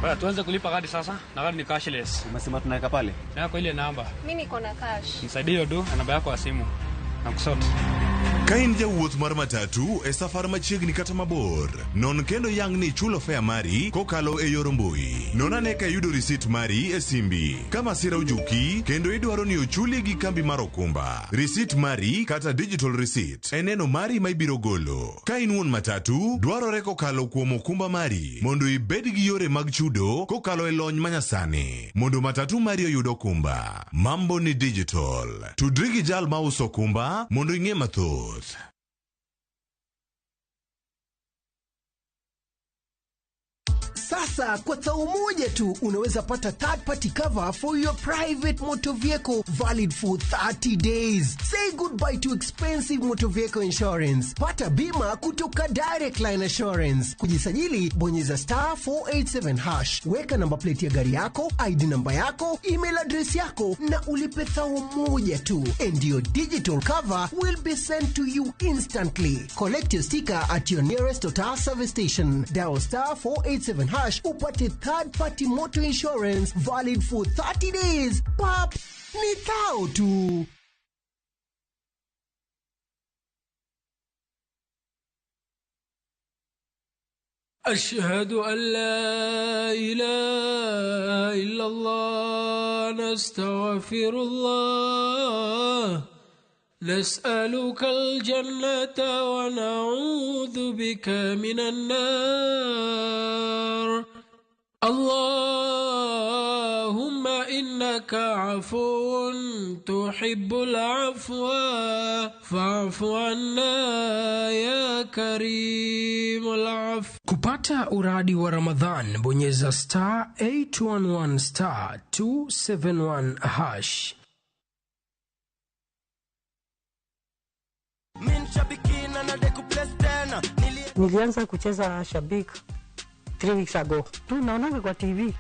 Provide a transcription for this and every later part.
Oya, tuanze kulipa kadi sasa, na kadi ni cashless. Umesema tunaweka pale? Yako ile namba. Mi niko na cash. Nisaidie hiyo do na namba yako ya simu. Na kusort. Ka in jawuoth mar matatu e safar machiegni kata mabor, non kendo yang ni ichulo fare mari kokalo e yor mbui. Non ane ka iyudo risit mari e simbi. Ka masira ojuki kendo idwaro ni ochuli gi kambi mar okumba. Risit mari kata digital receipt e neno mari ma ibiro golo. Ka in wuon matatu, dwarore kokalo kuom okumba mari mondo ibed gi yore mag chudo kokalo e lony manyasani. Mondo matatu mari oyud okumba. Mambo ni digital. Tudri gi jal mauso okumba mondo ing'e mathoth. Sasa kwa thao moja tu unaweza pata third party cover for your private motor vehicle valid for 30 days. Say goodbye to expensive motor vehicle insurance. Pata bima kutoka Direct Line Assurance. Kujisajili, bonyeza *487#. Weka namba plate ya gari yako, ID namba yako, email address yako na ulipe thao moja tu. And your digital cover will be sent to you instantly. Collect your sticker at your nearest Total service station. Dial *487# upate third party motor insurance valid for 30 days. Pap, ni thao tu. أشهد أن لا إله إلا الله نستغفر الله نسألك الجنة ونعوذ بك من النار اللهم إنك عفو تحب العفو فاعف عنا يا كريم العفو. Kupata uradi wa Ramadhan, bonyeza *811 *271#. Nilianza kucheza Shabik 3 weeks ago. Tu naonanga kwa TV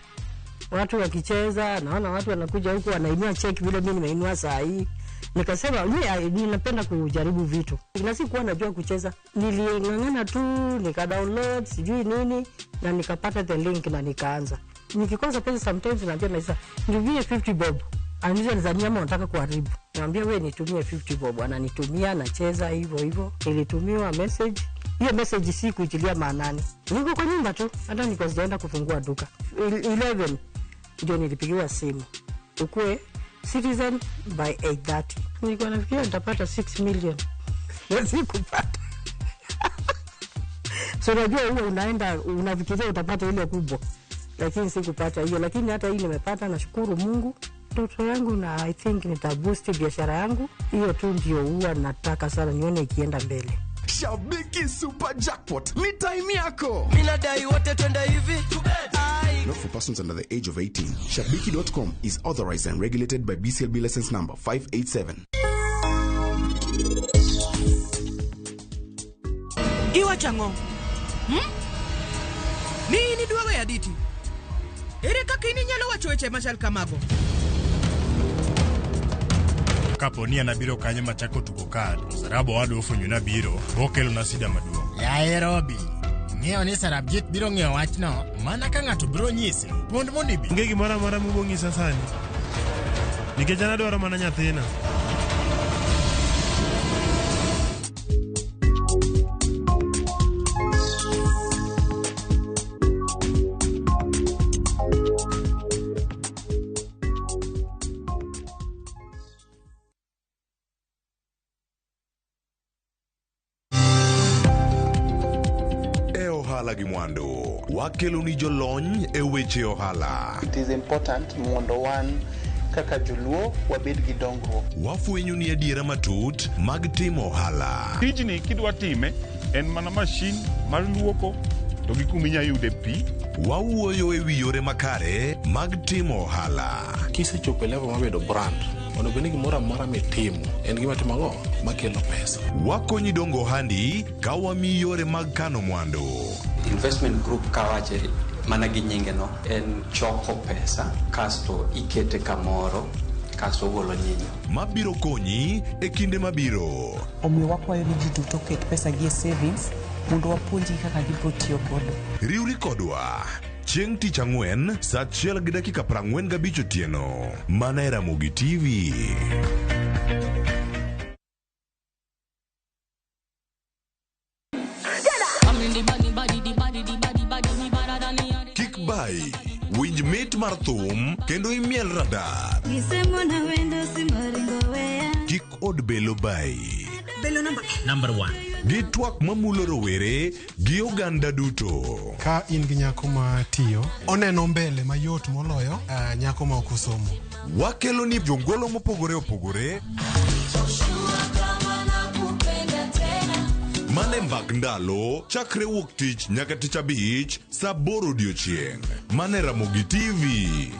watu wakicheza, naona watu wanakuja huku wanainua cheki vile mimi nimeinua saa hii. Nikasema mimi ninapenda kujaribu vitu. Na sikuwa najua kucheza. Niling'ang'ana tu, nika download sijui nini na nikapata the link na nikaanza. Nikikosa pesa sometimes naambia naisa, nitumie 50 bob. Ananiuliza nizania ama unataka kuharibu. Niambia wewe nitumie 50 bob. Ananitumia, nacheza hivyo hivyo. Nilitumiwa message. Hiyo message si kuitilia maanani. Niko kwa nyumba tu, hata nilikuwa sijaenda kufungua duka. 11 ndio nilipigiwa simu. Ukue Citizen by 8:30. Nilikuwa nafikiria nitapata 6 million. Sikupata. So unajua huwa unaenda unafikiria utapata ile kubwa. Lakini sikupata hiyo, lakini hata hii nimepata, nashukuru Mungu. Ndoto yangu na I think nitaboost biashara yangu. Hiyo tu ndio huwa nataka sana nione ikienda mbele. Shabiki Super Jackpot ni time yako. Mimi nadai wote twende hivi. Not for persons under the age of 18. Shabiki.com is authorized and regulated by BCLB license number 587. Iwacho ang'o? Ni in idwa weyo Aditi? Ere kaka in inyalo wacho weche machal kamago? Kapo ni an abiro kanyo machako tugo ka to Sarab owadwa ofwenyo ni abiro okelona sida maduong'. Yaye Robi, ng'eyo ni Sarabjit biro ng'eyo wachno mana ka ng'ato biro nyise. Pond mondo ibi. Onge gimoro amora mubong'isa sani. Nikech an adwaro mana nyathina. E ohala gi mwandu, wakelo ni jolony e weche ohala. It is important mondo wan kaka joluo wabed gi dongruok. Wafwenyo ni adiera matut mag timo ohala. Tijni kidwa time en mana mashin mar luoko to gi kuma inya yude pi. Wawuoyo e wi yore makare mag timo ohala. Kisechopo e level mar bedo brand, onego bed ni gimoro amora mitimo en gima timo ang'o makelo pesa. Wakonyi dongo ohandi ka wamiyi yore mag kano mwandu. Investment group kawache mana gi nyinge no en choko pesa kasto ikete kamoro kasto ogolo nyinyo. Mabiro konyi e kinde mabiro. Omiyo wakwayo ni ji duto oket pesa gi e savings mondo wapuonjgi kaka gibiro tiyo godo. Riwri kodwa. Chieng' tich ang'wen sa achiel gi dakika 45 otieno. Mana e Ramogi TV. Kik bai, winj mit mar thum kendo imiel radar. Kik od belo bai. Belo namba Number one. Gi twak mamulo rowere gi oganda duto. Ka in gi nyako ma tiyo, oneno mbele mayot moloyo nyako ma ok osomo. Wakelo ni jongolo mopogore opogore mane mbak ndalo chakre wuok tich nyaka tich abich saa aboro odiochieng' mane Ramogi TV.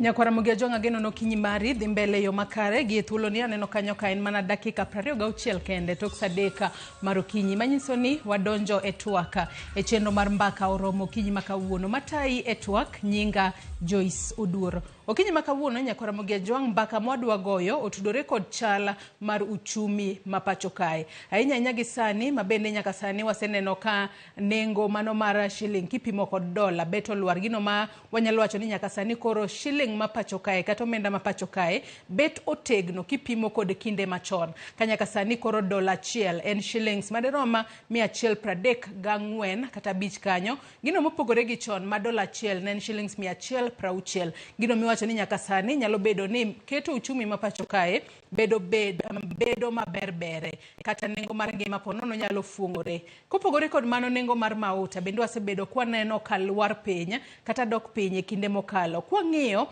Nyakwara Ramogi Ajwang' ageno nokinyi mari dhi mbele e yo makare gi e thuoloni aneno kanyo ka en mana dakika 26 kende tok sa adek mar okinyi manyiso ni wadonjo e twak e chenro mar mbaka oromo okinyi ma kawuono matayi e twak nyinga Joyce Oduor. Okinyi ma kawuono Nyakwar Ramogi Ajwang' mbaka mwadwa goyo otudore kod chal mar uchumi ma pacho kae. Ahinya ahinya gi sani ma bende nyaka sani waseneno ka nengo mano mar shiling kipimo kod dola bet olwar gino ma wanyalo wacho ni nyaka sani koro shiling ma pacho kae kata omenda ma pacho kae bet otegno kipimo kod kinde machon. Ka nyaka sani koro dola achiel en shillings madirom 134 kata abich kanyo. Gino mopogore gi chon ma dola achiel ne en shillings 160. Gino miwacho ni nyaka sani nyalo bedo ni keto uchumi ma pacho kae bedo bedo maber bere kata nengo mar ngima po nono nyalo fuong'ore. Kopogore kod mano nengo mar mauta bende wasebedo kwaneno ka lwar piny kata dok piny e kinde mokalo. Kwang'iyo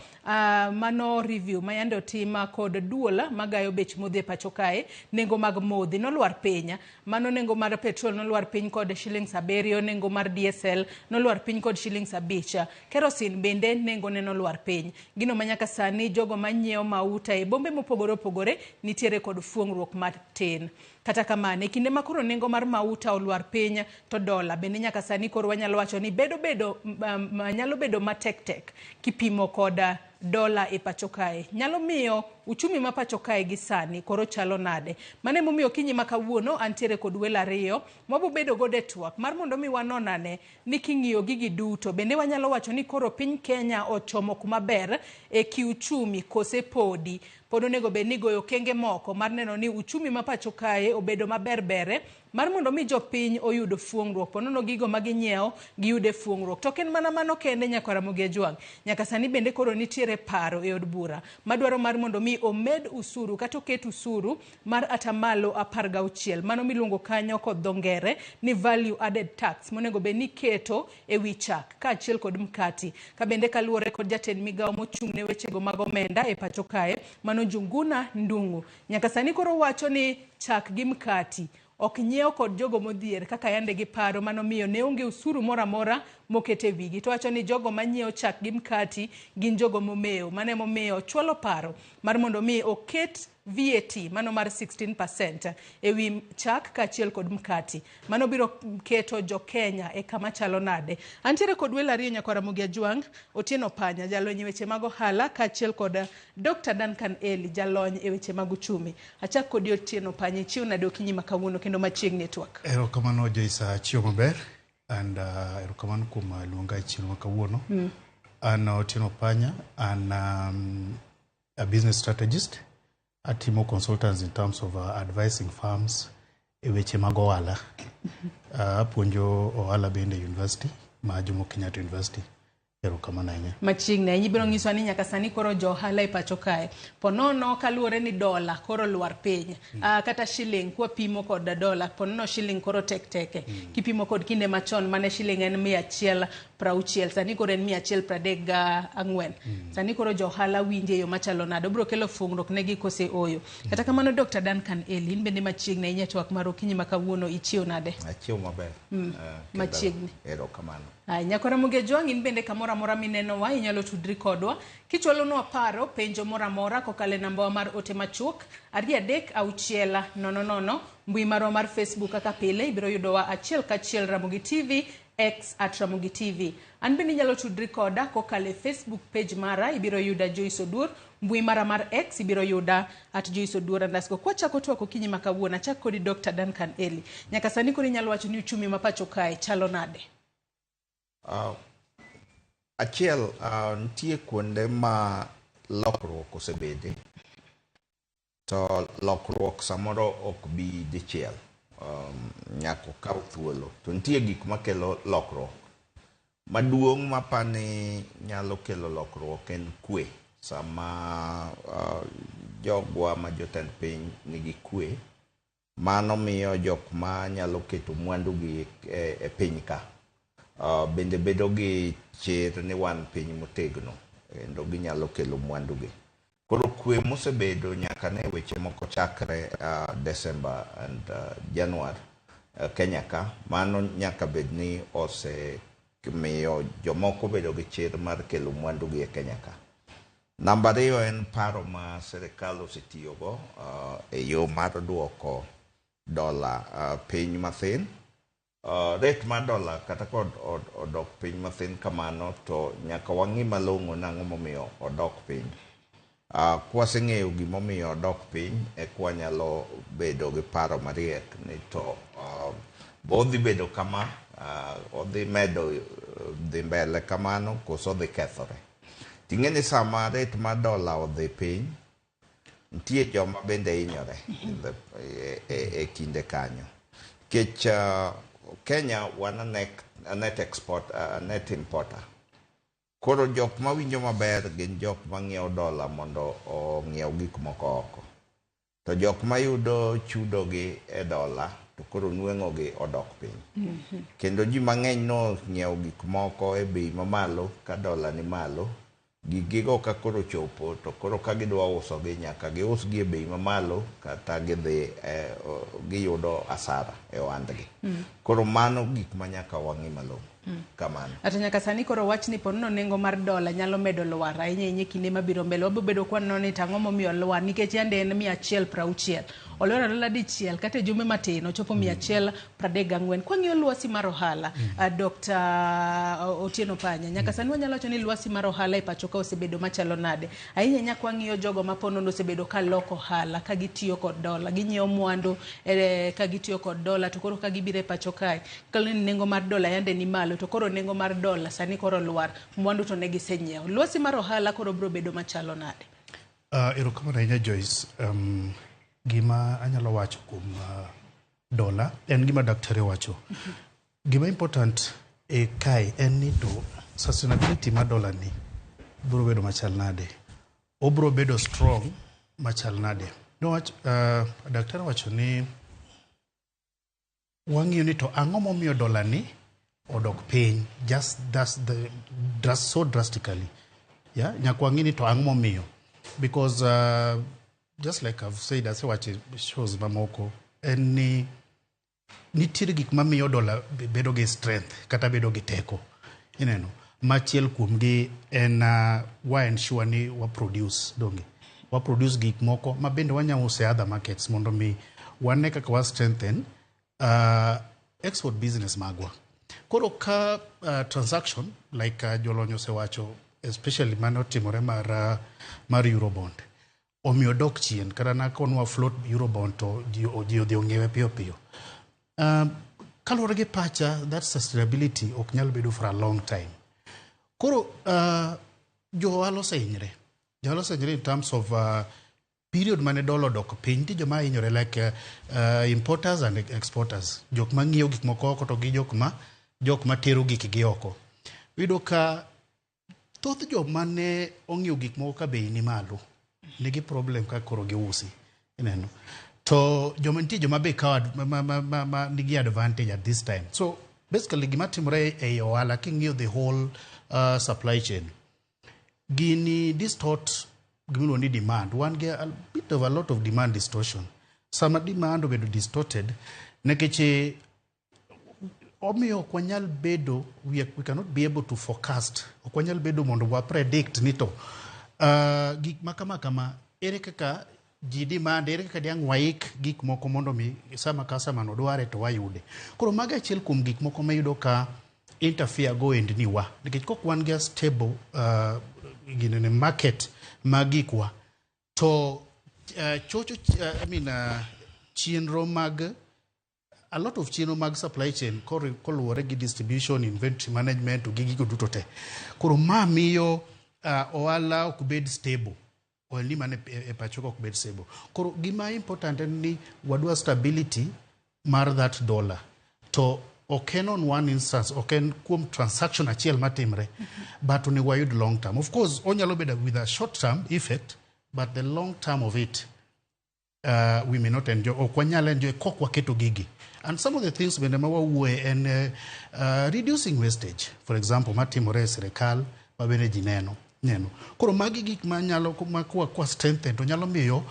mano review ma yande otim kod duol magayo bech modhi e pacho kae, nengo mag modhi nolwar piny. Mano nengo mar petrol nolwar piny kod shillings 7, nengo mar diesel nolwar piny kod shillings 5. Kerosene bende nengo ne nolwar piny. Gino ma nyaka sani jogo manyiewo mauta e bombe mopogore opogore nitiere kod fuong'ruok matin. Kata kamano, e kinde ma koro nengo mar mauta olwar piny to dola bende nyaka sani koro wanyalo wacho ni nyalo bedo matek tek kipimo kod dola e pacho kae. Nyalo miyo uchumi ma pacho kae gi sani koro chalo nade. Mano emomiyo okinyi ma kawuono antiere kod welo ariyo mwabobedo godo e twak mar mondo mi wanon ane ni king'iyo gigi duto bende wanyalo wacho ni koro piny Kenya ochomo kuma ber e kiuchumi kose podi. Pod onego bed ni goyo okenge moko mar neno ni uchumi ma pacho kae obedo maber bere mar mondo mi jopiny oyud fuong'ruok po nono gigo ma ginyiewo giyude fuong'ruok. To ok en mana mano kende Nyakwar Ramogi Ajwang'. Nyaka sani bende koro nitiere paro e od bura madwaro mar mondo mi omed usuru kata oket usuru mar atamalo 16 mano miluongo kanyo kod dho ngere ni value added tax monego bed ni keto e wi chak kaachiel kod mkati. Ka bende kaluwore kod jatend migawo mochung' ne wechego mag omenda e pacho kae mano Njuguna Ndung'u. Nyaka sani koro wacho ni chak gi mkati ok nyiew kod jogo modhier kaka yande giparo mano miyo ne onge usuru moro amora moket e wigi. To wacho ni jogo manyiewo chak gi mkati gin jogo momewo. Mano emomiyo chwalo paro mar mondo mi oket VAT mano mar 16% e wi chak kaachiel kod mkati. Mano biro keto jo Kenya e kama chalo nade. Antiere kod welo ariyo Nyakwar Ramogi Ajwang', Otieno Panya jalony e weche mag ohala kaachiel kod Dr. Duncan Eli jalony e weche mag uchumi. Achak kodi Otieno Panya, ichiew nade okinyi ma kawuono kendo machiegni e twak. Erokamano Joyce, achiew maber and erokamano kuom luonga e chieng' ma kawuono. An Otieno Panya, an a business strategist. Atimo consultants in terms of advising firms e weche mag ohala. Apuonjo ohala bende e university ma Jomo Kenyatta University. Erokamano ahinya. Machiegni ahinya ibiro nyisowa ni nyaka sani koro jo ohala e pacho kae ponono kaluwore ni dola koro lwar piny kata shilling kwapimo kod dola ponono shilling koro tek teke kipimo kod kinde machon mane shilling en 160 sani koro en 134. Sani koro jo ohala winje e yo machalo nade obiro kelo fuong'ruok negi kose oyo. Kata kamano Dr. Duncan Eli in bende machiegni ahinya e twak mar okinyi ma kawuono ichiew nade? Achiew maber. Machiegni. Erokamano. Nyakwar Ramogi Ajwang' in bende kamoro amora minenowa inyalo tudri kodwa kichwalonwa paro penjo moro amora kokalo e nambawa mar ote machuok 2 3 6 0 0. Mbui marwa mar Facebook kaka pile ibiro yudowa achiel kachiel Ramogi TV X at Ramogi TV. An bende inyalo tudri koda kokalo e Facebook page mara, ibiro yuda Joyce Oduor, mbui mara mar X ibiro yuda at Joyce Oduor underscore. Kwachako twak okinyi ma kawuono, achak kodi Dr. Duncan Eli. Nyaka sani koro inyalo wacho ni uchumi ma pacho kae chalo nade? Achiel, nitie kuonde ma lokruok osebede to lokruok samoro ok bi dichiel, nyaka okaw thuolo. To nitie gik makelo lokruok. Maduong' mapani nyalo kelo lokruok en kwe. Sama jogwa ma jotend piny nigi kwe, mano miyo jok ma nyalo keto mwandugi e piny ka bende bedo gi chir ni wan piny motegno kendo ginyalo kelo mwandugi. Koro kwe mosebedo nyaka ne weche moko chakre December and January Kenya ka, mano nyaka bed ni osemiyo jomoko bedo gi chir mar kelo mwandugi e Kenya ka. Namba ariyo en paro ma sirikal osetiyogo e yo mar duoko dola piny mathin. Rate mar dola kata ka odok piny mathin kamano to nyaka wang'i malong'o nang'o momiyo odok piny. Kwaseng'eyo gimomiyo odok piny, eka wanyalo bedo gi paro mariek ni to odhi bedo kama, odhi medo dhi mbele kamano koso odhi kethore. Ting'e ni sama rate mar dola odhi piny, nitie joma bende hinyore e kinde kanyo. Nikech Kenya wan a net export, a net importer. Koro jok mawinjo maber gin jok mang'iewo dola mondo ong'iew gik moko oko. To jok mayudo chudo gi e dola to koro nweng'o gi odok piny. Kendo ji mang'eny nong'iewo gik moko e bei mamalo ka dola ni malo. Gigigo ka koro chopo to koro ka gidwa uso gi nyaka gius gi e bei mamalo kata gidhi giyudo asara e ohandgi. Koro mano gik ma nyaka wang'i malong'o. Kamano. Ata nyaka sani koro wach ni ponono nengo mar dola nyalo medo lwar ahinya ahinya e kinde mabiro mbele. Wabiro bedo kwaneno ni tang'o momiyo olwar nikech yande en 160. Olwar alola dichiel kata e jumbe matin ochopo 134. Kwang'iyo lwasi mar ohala, Dr. Otieno Panya, nyaka sani wanyalo wacho ni lwasi mar ohala e pacho ka osebedo machalo nade? Ahinya ahinya kwang'iyo jogo ma ponono osebedo ka loko ohala ka gitiyo kod dola, ginyiewo mwandu ka gitiyo kod dola to koro ka gibiro e pacho kae, kaluwore ni nengo mar dola yande ni malo to koro nengo mar dola sani koro lwar, mwandu to ne gisenyiewo. Lwasi mar ohala koro biro bedo machalo nade? Erokamano ahinya Joyce. Gima anyalo wacho kuom dola en gima daktari owacho. Gima important e kae en ni to sustainability mar dola ni biro bedo machal nade. Obiro bedo strong machal nade. Niwach daktari owacho ni wang'iyo ni to ang'o momiyo dola ni odok piny just that's the so drastically. Yeah, nyaka wang'i ni to ang'o momiyo because just like I've said, asewacho e shows mamoko en ni nitiere gik mamiyo dola bedo gi strength kata bedo gi teko ineno machiel kuomgi en wa ensure ni wa produce donge wa produce gik moko ma bende wanya uso e other markets mondo mi wane kaka wa strengthen export business magwa. Koro ka transaction like jolony osewacho, especially mane otimore mar Eurobond omiyo dok chien kata nakonwa float Eurobond to ji odhi ong'iewe piyo piyo. Kaluwore gi pacha, that sustainability ok nyal bedo for a long time. Koro jo ohala osehinyre. Jo ohala osehinyre in terms of period mane dola odok piny, nitie joma hinyore like importers and exporters. Jok ma ng'iewo gik moko oko to gi jok ma tero gikgi oko. Iyudo ka thoth joma ne ong'iewo gik moko ka bei ni malo nigi problem ka koro giusi. Ineno. To joma nitie joma be kawo ma nigi advantage at this time. So basically gima timore ei ohala king'iyo the whole supply chain gini distort gimiluongo ni demand. Wan gi a bit of a lot of demand distortion. Sama demand obedo distorted nikech omiyo ok wanyal bedo we cannot be able to forecast, ok wanyal bedo mondo wa predict ni to gik ma kama kama ere kaka ji demand, ere kaka diang' waik gik moko mondo mi sama customer no dware to wayude. Koro mago achiel kuom gik moko mayudo ka interfere go ohendni wa nikech kok wan gi a stable ginene market mag gikwa to chocho I mean, chenro mag a lot of chenro mag supply chain koluwore gi distribution, inventory management to gi gigo duto te. Koro ma miyo ohala ok bed stable, ohelni man e pacho ka ok bed stable. Koro gima important en ni wadwa stability mar that dollar, to ok en on one instance, ok en kuom transaction achiel matimre, but onego wayud long term. Of course onyalo bedo with a short term effect, but the long term of it we may not enjoy, ok wanyal enjoy kok waketo gigi. And some of the things bende ma wawuoye en reducing wastage, for example, matimore e sirikal ma bende ji neno neno. Koro magi gik manyalo ma kwa strengthen to nyalo miyo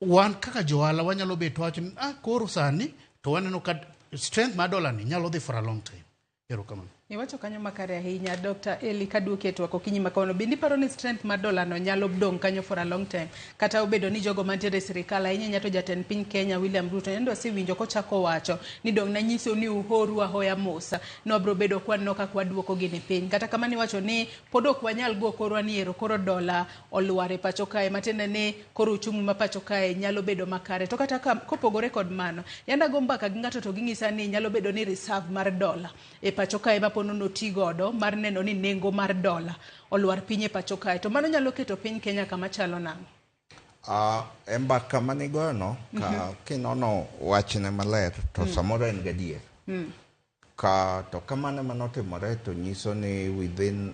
wan kaka johala wanyalo bet wacho ni koro sani to waneno ka strength mar dollar ni nyalo dhi for a long time. Erokamano. Iwacho kanyo makare ahinya, Dr. Eli, kaduoki e twak okinyi ma kawuono. Bende iparo ni strength mar dola no nyalo dong' kanyo for a long time? Kata obedo ni jogo mantiere e sirikal, ahinya ahinya to jatend piny Kenya William Ruto, yande wasewinjo kochako wacho ni dong' nanyiso ni uhoru ahoya mos, ni wabiro bedo kwaneno kaka waduoko gini piny. Kata kamano iwacho ni pod ok wanyal go korwa ni ero koro dola olwar e pacho kae, matiende ni koro uchumi ma pacho kae nyalo bedo makare. To kata kopogore kod mano, yande ago mbaka gi ng'ato to ging'isa ni nyalo bedo ni reserve mar dola e pacho kae ma pono noti godo mar neno ni nengo mar dola olwar piny e pacho kae, to mano nyalo keto piny Kenya kama chalo nang'o? E mbaka manigoyono ka kinono wachne maler to samoro en gadier. Ka to kamano manotimore to nyiso ni within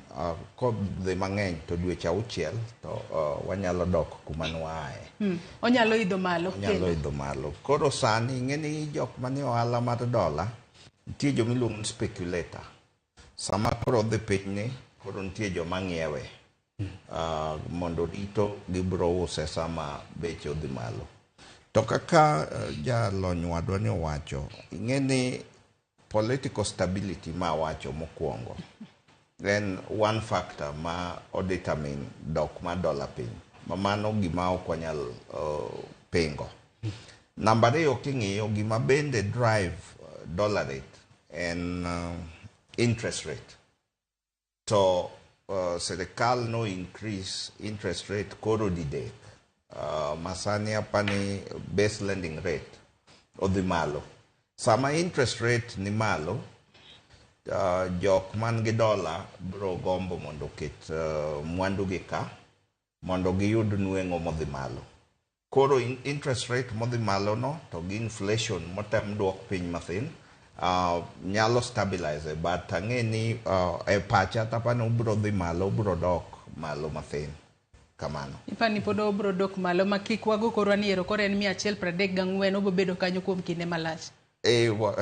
kodhi mang'eny to dweche 6 to wanyalo dok kuma nwaaye. Onyalo idho malo. Onyalo idho malo. Koro sani ing'e ni jok manie ohala mar dola nitie joma iluongo ni speculator. Sama koro odhi piny ni koro nitie joma ng'iewe mondo rito gibiro use sama beche odhi malo. To kaka jalony wadwa ni owacho, ing'e ni political stability ma awacho mokwongo en one factor ma odetermine dok mar dola piny. Ma mano gima ok wanyal pingo. Namba 2, king'iyo gima bende drive dollar rate en interest rate. To sirikal no increase interest rate koro didek. Masani apani base lending rate odhi malo. Sama interest rate ni malo, jok man gi dola bro gombo mondo oket mwandu gi ka mondo giyud nweng'o modhi malo. Koro interest rate modhi malo no to gi inflation motem duok piny mathin nyalo stabilize, but ang'e ni e pacha tapani obro dhi malo, obro dok malo mathin kamano. Ipani pod obro dok malo ma kik wago korwa ni ero koro en 134 obro bedo kanyo kuom kinde malach.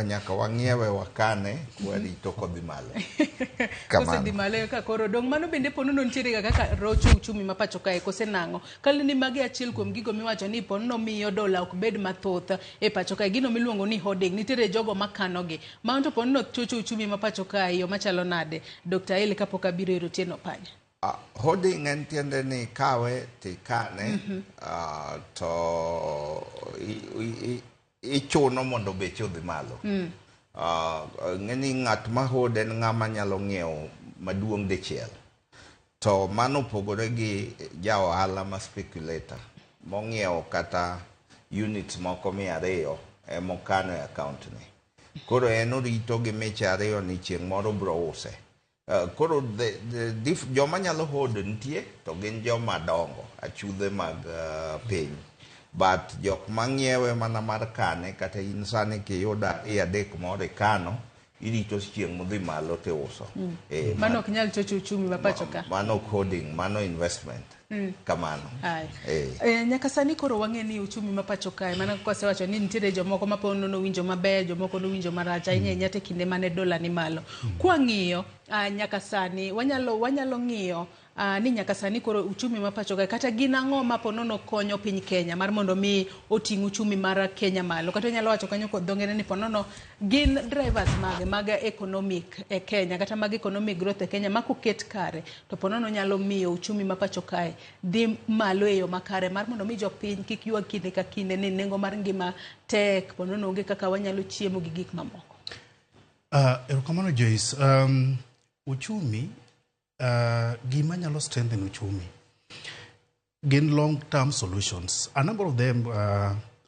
Nyaka wang'iewe wakane kwarito kodhi malo. Kosedhi malo ka koro dong' mano bende ponono nitiere ga kaka rocho uchumi ma pacho kae kose nang'o? Kaluwore ni magi achiel kuom gigo miwacho ni ponono miyo dola ok bed mathoth e pacho kae, gino miluongo ni hoarding, nitiere jogo makanogi. Mano to ponono chocho uchumi ma pacho kae yo machalo nade? Dr. Eli kapok abiro ir Otieno Panya. Hoarding en tiende ni kawe tikane to ichuno mondo beche odhi malo. Ng'e ni ng'at ma hold en ng'ama nyalo ng'iewo maduong' dichiel. To mano opogore gi ja ohala ma speculator mong'iewo kata units moko 200 emokano e account ne. Koro en orito gi miche 2 ni chieng' moro bro use. Koro joma nyalo hold nitie to gin joma dongo, achudhe mag piny. But jok mang'iewe mana mar kane, kata in sani kiyudo 2-3 moro ikano, irito chieng' modhi malo tiuso. Mano ok nyal chocho uchumi ma pacho ka. Mano ok holding, mano investment. Kamano. Nyaka sani koro wang'e ni uchumi ma pacho kae, mana kaka wasewacho ni nitiere jomoko ma po nowinjo maber, jomoko nowinjo marach, ahinya ahinya te kinde mane dola ni malo. Kwang'iyo nyaka sani, wanyalo ng'iyo ni nyaka sani koro uchumi ma pacho kae, kata gin ang'o ma po nono konyo piny Kenya mar mondo mi oting' uchumi mar Kenya malo. Kata inyalo wacho kanyo kod dho ngere ni po nono gin drivers mage mag economic e Kenya, kata mag economic growth e Kenya ma koket kare to po nono nyalo miyo uchumi ma pacho kae dhi malo e yo makare mar mondo mi jopiny kik ywag kinde ka kinde ni nengo mar ngima tek, po nono onge kaka wanyalo chiemo gi gik mamoko. Erokamano Joyce. Uchumi, gima nyalo strengthen uchumi gin long term solutions. A number of them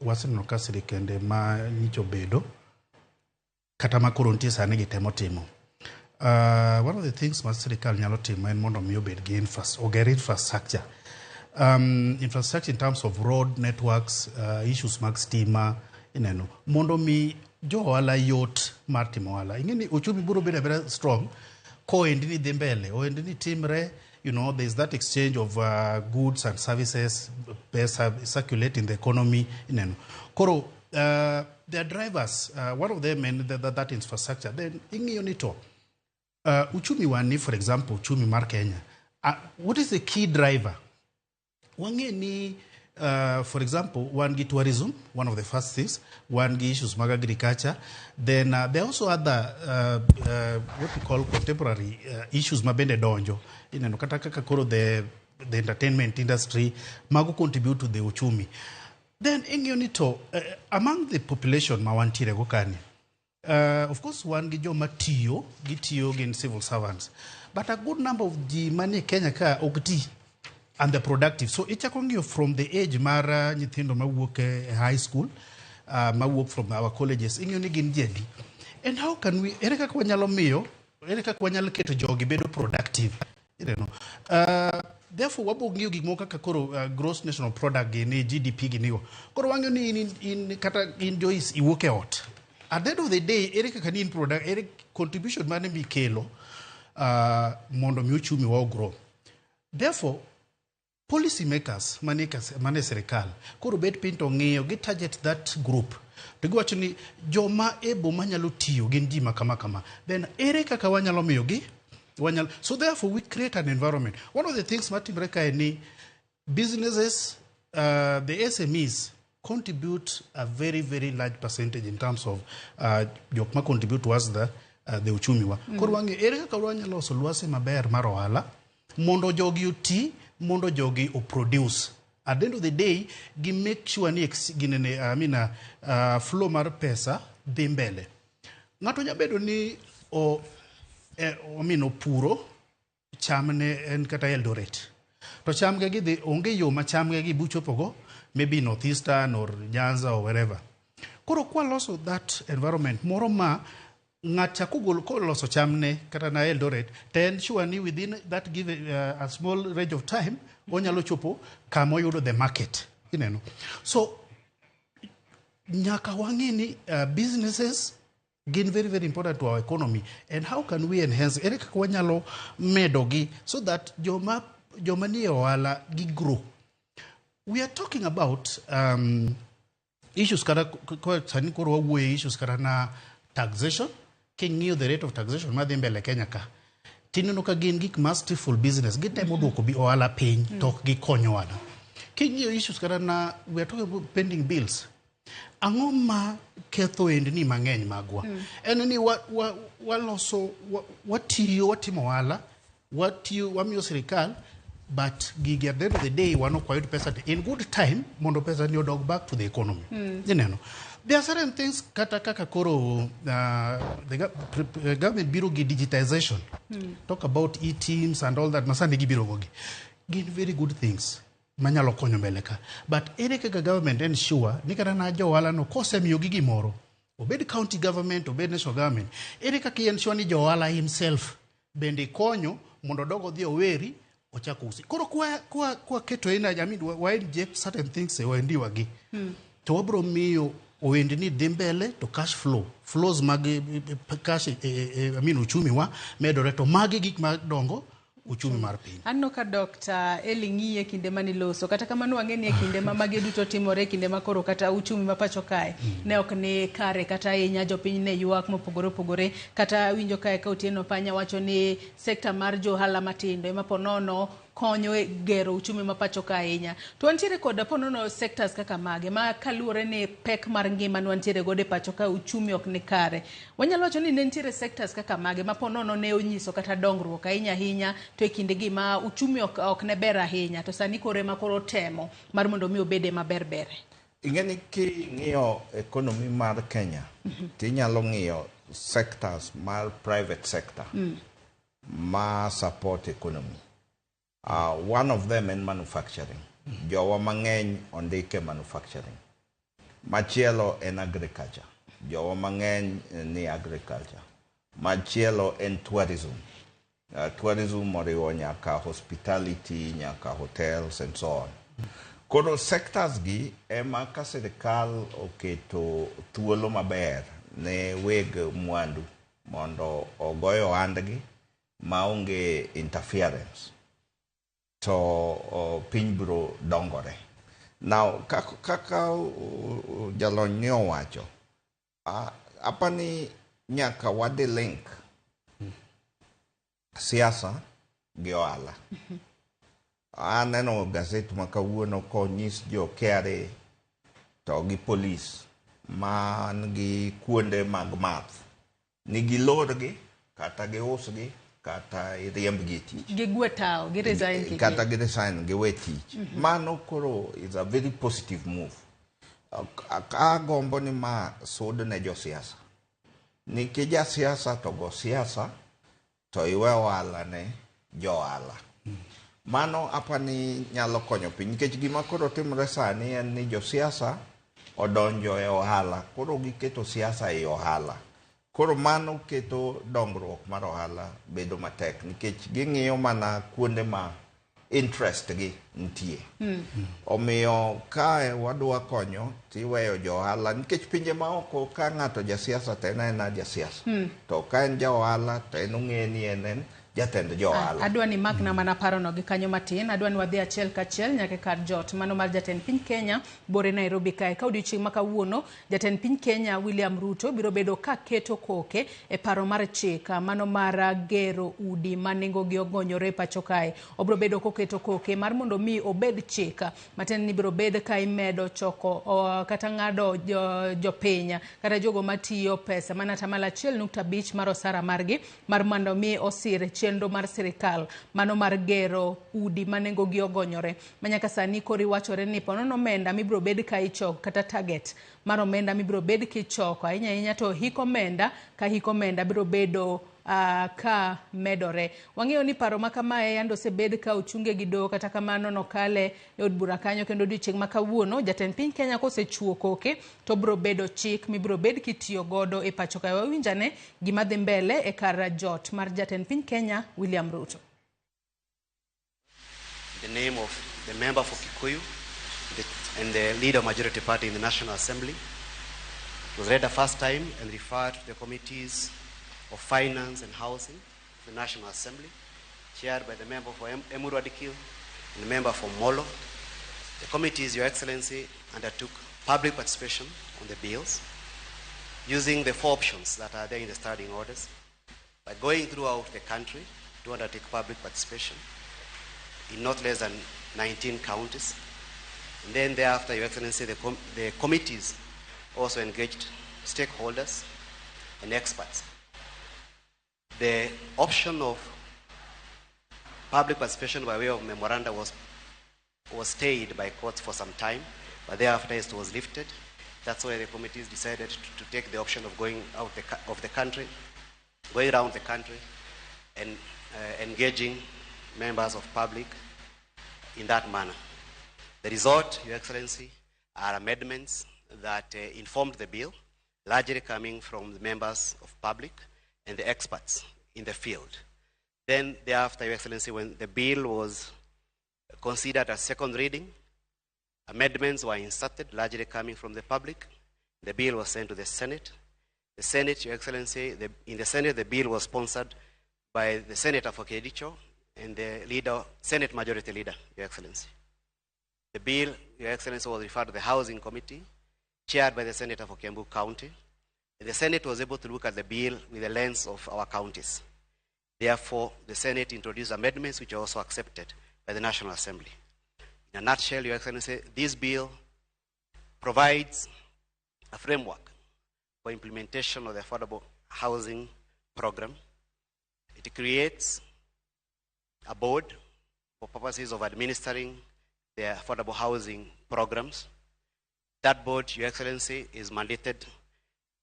waseneno ka sirikende ma nyicho bedo kata ma koro nitie sani gitemo timo. One of the things ma sirikal nyalo timo en mondo mi obed gi oger infrastructure. Infrastructure in terms of road networks, issues mag stima, ineno, mondo mi jo ohala yot mar timo ohala. Ing'e ni uchumi biro bedo abeda strong kohendni dhi mbele, ohendni timre, there's that exchange of goods and services, pesa circulate in the economy, ineno. Koro, there are drivers, one of them and that infrastructure. Then ing'iyo ni to, uchumi wani, for example, uchumi mar Kenya, what is the key driver? Wang'e ni, for example, wan gi tourism, one of the first things, wan gi issues mag agriculture, then there are also other what we call contemporary issues ma bende donjo. Ineno kata kaka koro the entertainment industry mago contribute to the uchumi. Then ing'iyo ni to, among the population ma wantiere go kani, of course wan gi joma tiyo, gitiyo gin civil servants, but a good number of ji manie Kenya ka ok ti and they're productive. So ichako ng'iyo from the age mar nyithindo mawuok e high school, mawuok from our colleges, ing'iyo ni gin ji adi. And how can we, ere kaka wanyalo miyo, ere kaka wanyalo keto jogi bedo productive? Therefore, wabo ng'iyo gik moko kaka koro gross national product gini, GDP gini go. Koro wang'iyo ni in kata in Joyce iwuok e ot. At the end of the day, ere kaka ni in product, ere contribution mane mikelo mondo mi uchumi wa grow. Therefore, policy makers mane mane sirikal koro bet piny to ng'iyo gi target that group to giwacho ni joma e boma nyalo tiyo gin ji ma kama kama, then ere kaka wanyalo miyo gi wanyalo. So therefore we create an environment. One of the things matimre kae ni businesses, the SMEs contribute a very very large percentage in terms of jok ma contribute towards the uchumi wa. Koro wang'e ere kaka wanyalo loso lwasi maber mar ohala mondo jogi oti, mondo jogi o produce. At the end of the day, gi make sure ni ginene, I mean, flow mar pesa dhi mbele. Ng'ato nyalo bedo ni o, I mean, opuro chamne en kata Eldoret, to chamge gidhi onge yo ma chamge gi buchopogo maybe Northeastern or Nyanza or wherever. Koro kwaloso that environment moro ma ng'at cha kogol koloso chamne kata na Eldoret, to en sure ni within that given a small range of time onyalo chopo kama oyudo the market, ineno. So nyaka wang'e ni businesses gin very very important to our economy, and how can we enhance, ere kaka wanyalo medogi so that joma nie ohala gi grow. We are talking about issues kata sani koro wawuoye issues kata na taxation. King'iyo the rate of taxation madhi mbele Kenya ka, tineno ka gin gik ma stifle business, gitemo duoko bi ohala piny to ok gikonyo ohala. King'iyo issues kata na we are talking about pending bills, ang'o ma ketho ohendni mang'eny magwa? En ni waloso watiyo, watimo ohala, watiyo, wamiyo sirikal, but gigi at the end of the day wan ok wayud pesa in good time mondo pesa ni odog back to the economy. Ineno, there are certain things kata kaka koro the government biro gi digitization, talk about e-teams and all that masani gibiro gogi, gin very good things manyalo konyo mbele ka, but ere kaka government ensure ni kata na jo ohala no kosemiyogi gimoro, obed county government, obed national government, ere kaka ensure ni jo ohala himself bende konyo mondo odog odhi oweri ochak usi. Koro kwa keto energy, I mean, wa inject certain things e ohendiwa gi, to wabro miyo ohendni dhi mbele, to cash flow, flows mag cash, I mean, uchumi wa medore, to magi gik madongo uchumi mar piny. Aneno ka Dr. Eli ng'iye kinde maniloso. Kata kamano wang'e ni e kinde ma magi duto timore, kinde ma koro kata uchumi ma pacho kae ne ok ni kare kata ahinya, jopiny ne ywak mopogore opogore. Kata winjo kae ka Otieno Panya wacho ni sekta mar jo ohala matindo ema ponono konyo e gero uchumi ma pacho ka ahinya. To wantiere koda ponono sectors kaka mage ma kaluwore ni pek mar ngima ne wantiere godo e pacho ka, uchumi ok ni kare. Wanyalo wacho ni ne nitiere sectors kaka mage ma ponono ne onyiso kata dongruok ahinya ahinya to e kinde gi ma uchumi ok ne ber ahinya, to sani koro ema koro temo mar mondo mi obede maber bere. Ing'e ni king'iyo economy mar Kenya, tinyalo ng'iyo sectors mar private sector ma support economy. One of them en manufacturing. Jowa mang'eny ondike manufacturing. Machielo en agriculture. Jowa mang'eny ni agriculture. Machielo en tourism. Tourism oriwo nyaka hospitality, nyaka hotels and so on. Koro sectors gi ema ka sirikal oketo thuolo maber ne weg mwandu mondo ogoy ohandgi maonge interference, to piny biro dongore. Now, kaka jalony ne owacho, apani nyaka wadhi link siasa gi ohala. Aneno gazet ma kawuono konyis jo KRA to gi polis man gi kuonde mag math ni gilorgi kata giusgi kata iriembgi e tich. Gigwe tao, gi resign kiki. Kata gi resign giwe tich. Mano koro is a very positive move. Agombo ni ma sud ne josiasa. Nikech jasiasa to go siasa to iwe ohala ne jo ohala. Mano apani nyalo konyo piny nikech gima koro timore sani en ni josiasa odonjo e ohala, koro giketo siasa e ohala. Koro mano keto dongruok mar ohala bedo matek nikech ging'iyo mana kuonde ma interest gi nitie. Omiyo kae wadwa konyo tiweyo jo ohala nikech pinje maoko ka ng'ato jasiasa to en aena jasiasa. To ka en ja ohala to en ong'e ni en jatend jo ohala. Adwa ni makna mana parono gi kanyo matin. Adwa ni wadhi achiel kachiel nyaka kar jot mano mar jatend piny Kenya bore Nairobi kae. Ka odiochieng' ma kawuono jatend piny Kenya William Ruto biro bedo ka keto koke e paro mar chik mano mar gero udi ma nengogi ogonyore e pacho kae. Obiro bedo koketo koke mar mondo mi obed chik matiende ni biro bed ka imedo choko kata ng'ado jopiny kata jogo matiyo pesa mana 1.5% mar osara margi mar mondo mi osir chenro mar sirikal mano mar gero udi ma nengogi ogonyore. Manyaka sani koro iwachore ni ponono omenda mibiro bed ka ichoko kata target mar omenda mibiro bed kichoko ahinya ahinya to hik omenda ka hik omenda biro bedo ka medore. Wang'eyo ni paro ma kamae yande osebed ka ochunge gi doho, kata kamano nokale e od bura kanyo kendo odiochieng' ma kawuono jatend piny Kenya kosechuo koke to biro bedo chik mibiro bed kitiyo godo e pacho kae. Wawinjane gima dhi mbele e kar jot mar jatend piny Kenya William Ruto. The name of the member for Kikuyu and the leader of majority party in the National Assembly was read the first time and referred to the committees of Finance and Housing of the National Assembly, chaired by the member for Emuru Adikil and the member for Molo. The committees, Your Excellency, undertook public participation on the bills using the four options that are there in the standing orders by going throughout the country to undertake public participation in not less than 19 counties. And then thereafter, Your Excellency, the committees also engaged stakeholders and experts. The option of public participation by way of memoranda was stayed by courts for some time, but thereafter it was lifted. That's why the committees decided to take the option of going out of the country, going around the country and engaging members of public in that manner. The result, Your Excellency, are amendments that informed the bill, largely coming from the members of public and the experts in the field. Then thereafter, Your Excellency, when the bill was considered as second reading, amendments were inserted, largely coming from the public. The bill was sent to the Senate. The Senate, Your Excellency, in the Senate, the bill was sponsored by the Senator for Kericho and the leader, Senate Majority Leader, Your Excellency. The bill, Your Excellency, was referred to the Housing Committee, chaired by the Senator for Kiambu County. The Senate was able to look at the bill with the lens of our counties. Therefore, the Senate introduced amendments which are also accepted by the National Assembly. In a nutshell, Your Excellency, this bill provides a framework for implementation of the affordable housing program. It creates a board for purposes of administering the affordable housing programs. That board, Your Excellency, is mandated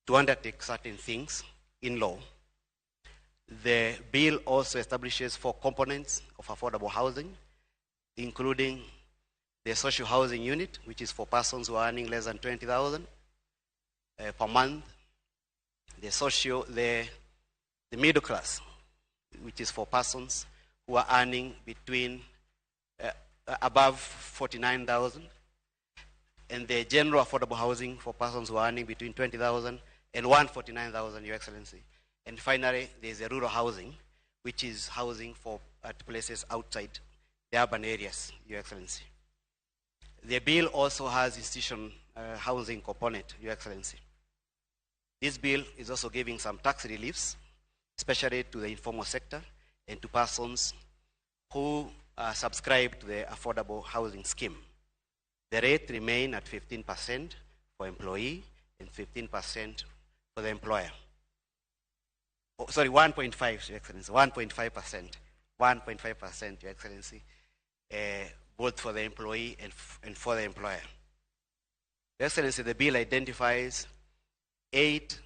to undertake certain things in law. The bill also establishes 4 components of affordable housing, including the social housing unit, which is for persons who are earning less than 20,000 per month, the middle class, which is for persons who are earning between above 49,000, and the general affordable housing for persons who are earning between 20,000 and 149,000, Your Excellency. And finally, there's a rural housing, which is housing for at places outside the urban areas, Your Excellency. The bill also has institution housing component, Your Excellency. This bill is also giving some tax reliefs, especially to the informal sector and to persons who subscribe to the affordable housing scheme. The rate remains at 15% for employee and 15% for the employer. Oh, sorry, 1.5, Your Excellency, 1.5%. 1.5%, Your Excellency, both for the employee and for the employer. Your Excellency, the bill identifies eight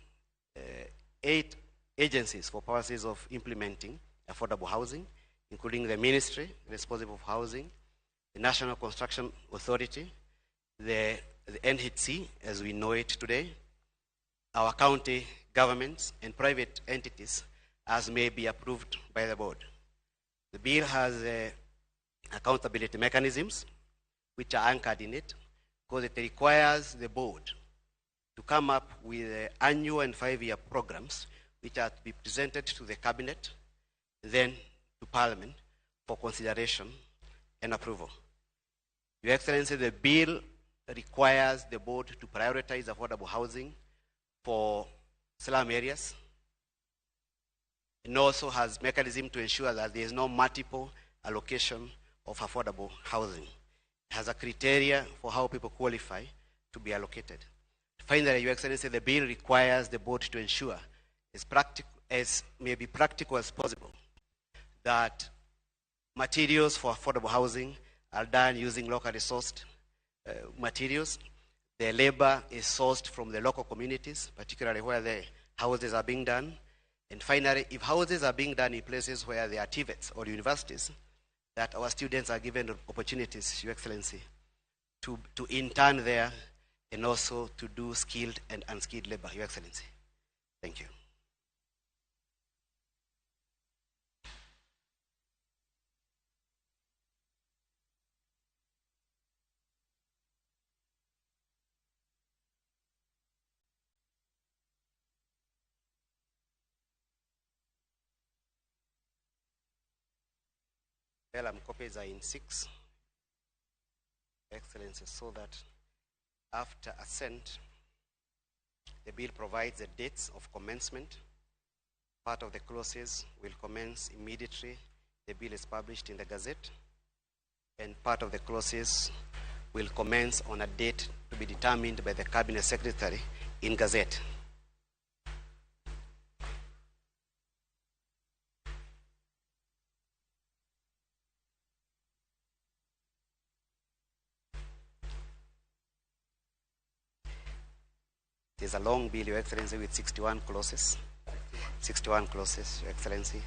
agencies for purposes of implementing affordable housing, including the Ministry responsible for housing, the National Construction Authority, the NHC as we know it today, our county governments and private entities as may be approved by the board. The bill has accountability mechanisms which are anchored in it, because it requires the board to come up with annual and 5-year programs which are to be presented to the cabinet, then to Parliament for consideration and approval. Your Excellency, the bill requires the board to prioritize affordable housing for slum areas, and also has mechanism to ensure that there is no multiple allocation of affordable housing. It has a criteria for how people qualify to be allocated. Finally, Your Excellency, the bill requires the board to ensure, as may be practical as possible, that materials for affordable housing are done using locally sourced materials. The labor is sourced from the local communities, particularly where the houses are being done. And finally, if houses are being done in places where there are TVETs or universities, that our students are given opportunities, Your Excellency, to intern there and also to do skilled and unskilled labor, Your Excellency. Thank you. Vellum copies are in 6, Excellency, so that after assent, the bill provides the dates of commencement. Part of the clauses will commence immediately the bill is published in the Gazette, and part of the clauses will commence on a date to be determined by the Cabinet Secretary in Gazette. There's a long bill, Your Excellency, with 61 clauses. 61 clauses, Your Excellency,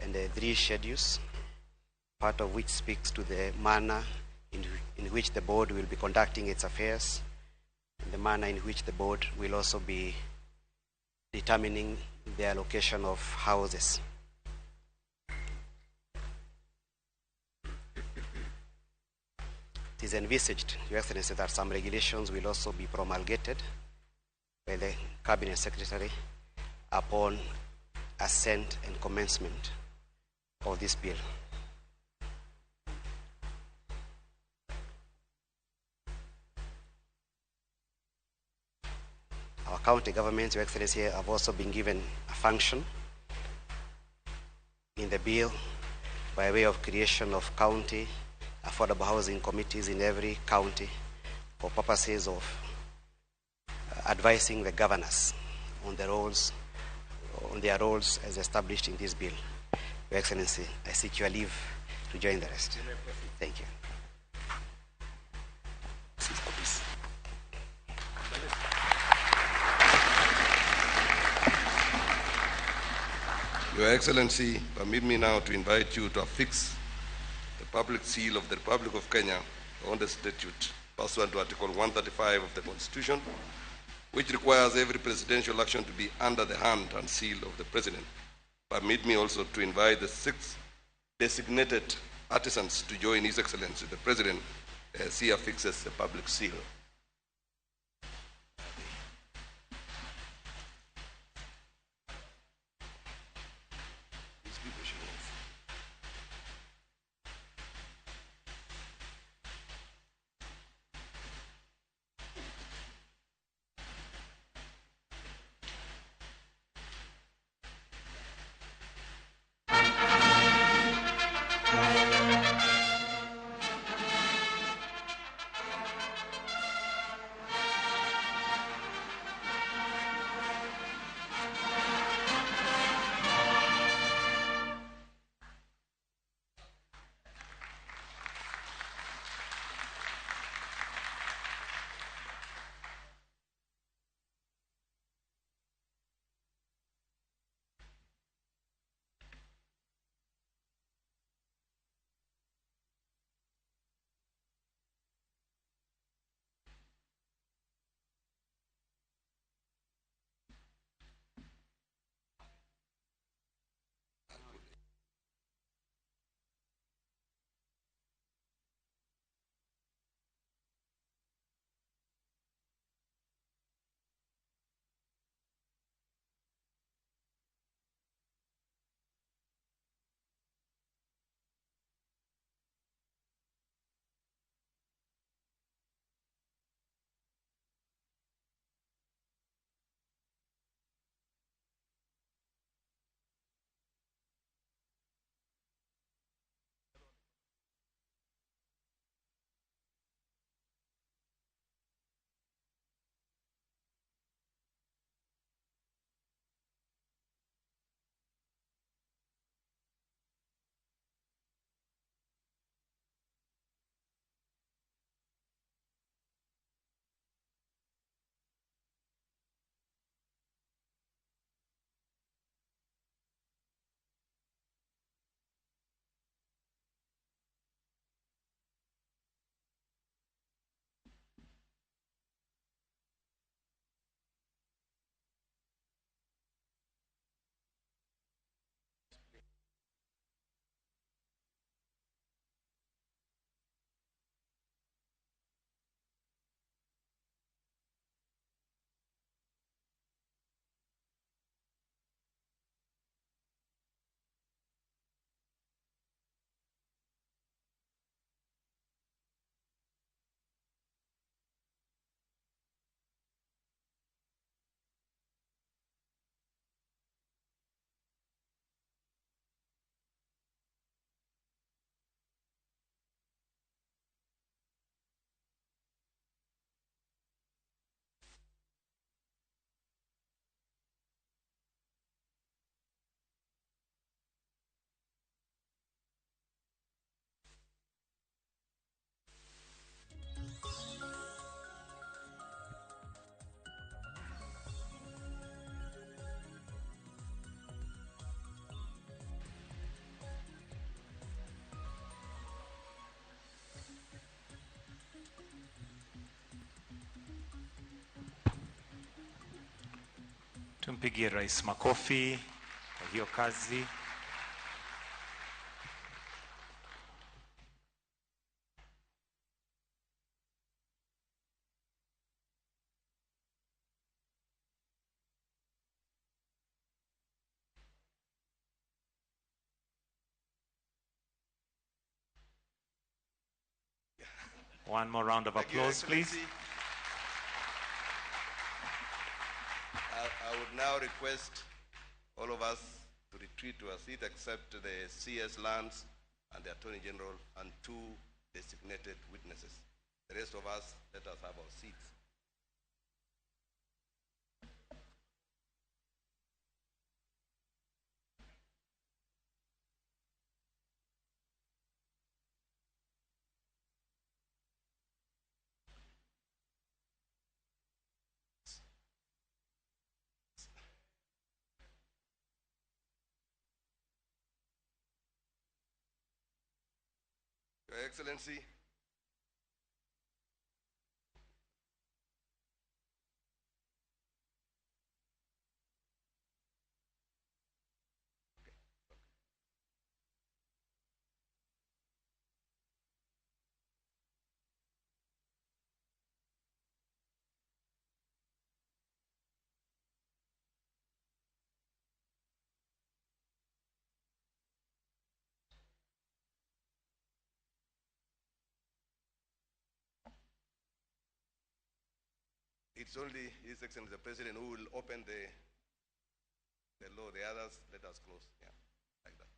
and 3 schedules, part of which speaks to the manner in which the board will be conducting its affairs, and the manner in which the board will also be determining the allocation of houses. It is envisaged, Your Excellency, that some regulations will also be promulgated by the Cabinet Secretary upon assent and commencement of this bill. Our county governments, Your Excellency, have also been given a function in the bill by way of creation of county affordable housing committees in every county for purposes of advising the governors on the roles, on their roles as established in this bill. Your Excellency, I seek your leave to join the rest. Thank you. Your Excellency, permit me now to invite you to affix the public seal of the Republic of Kenya on the statute pursuant to Article 135 of the Constitution, which requires every presidential action to be under the hand and seal of the President. Permit me also to invite the 6 designated artisans to join His Excellency the President as he affixes the public seal. These people should move. Tumpigie Rais makofi kwa hiyo kazi. One more round of Thank you, applause, please. Excellency. I would now request all of us to retreat to our seat except the CS Lands and the Attorney General and 2 designated witnesses. The rest of us, let us have our seats. Your Excellency, it's only His Excellency the President who will open the law. The others, let us close. Yeah, like that.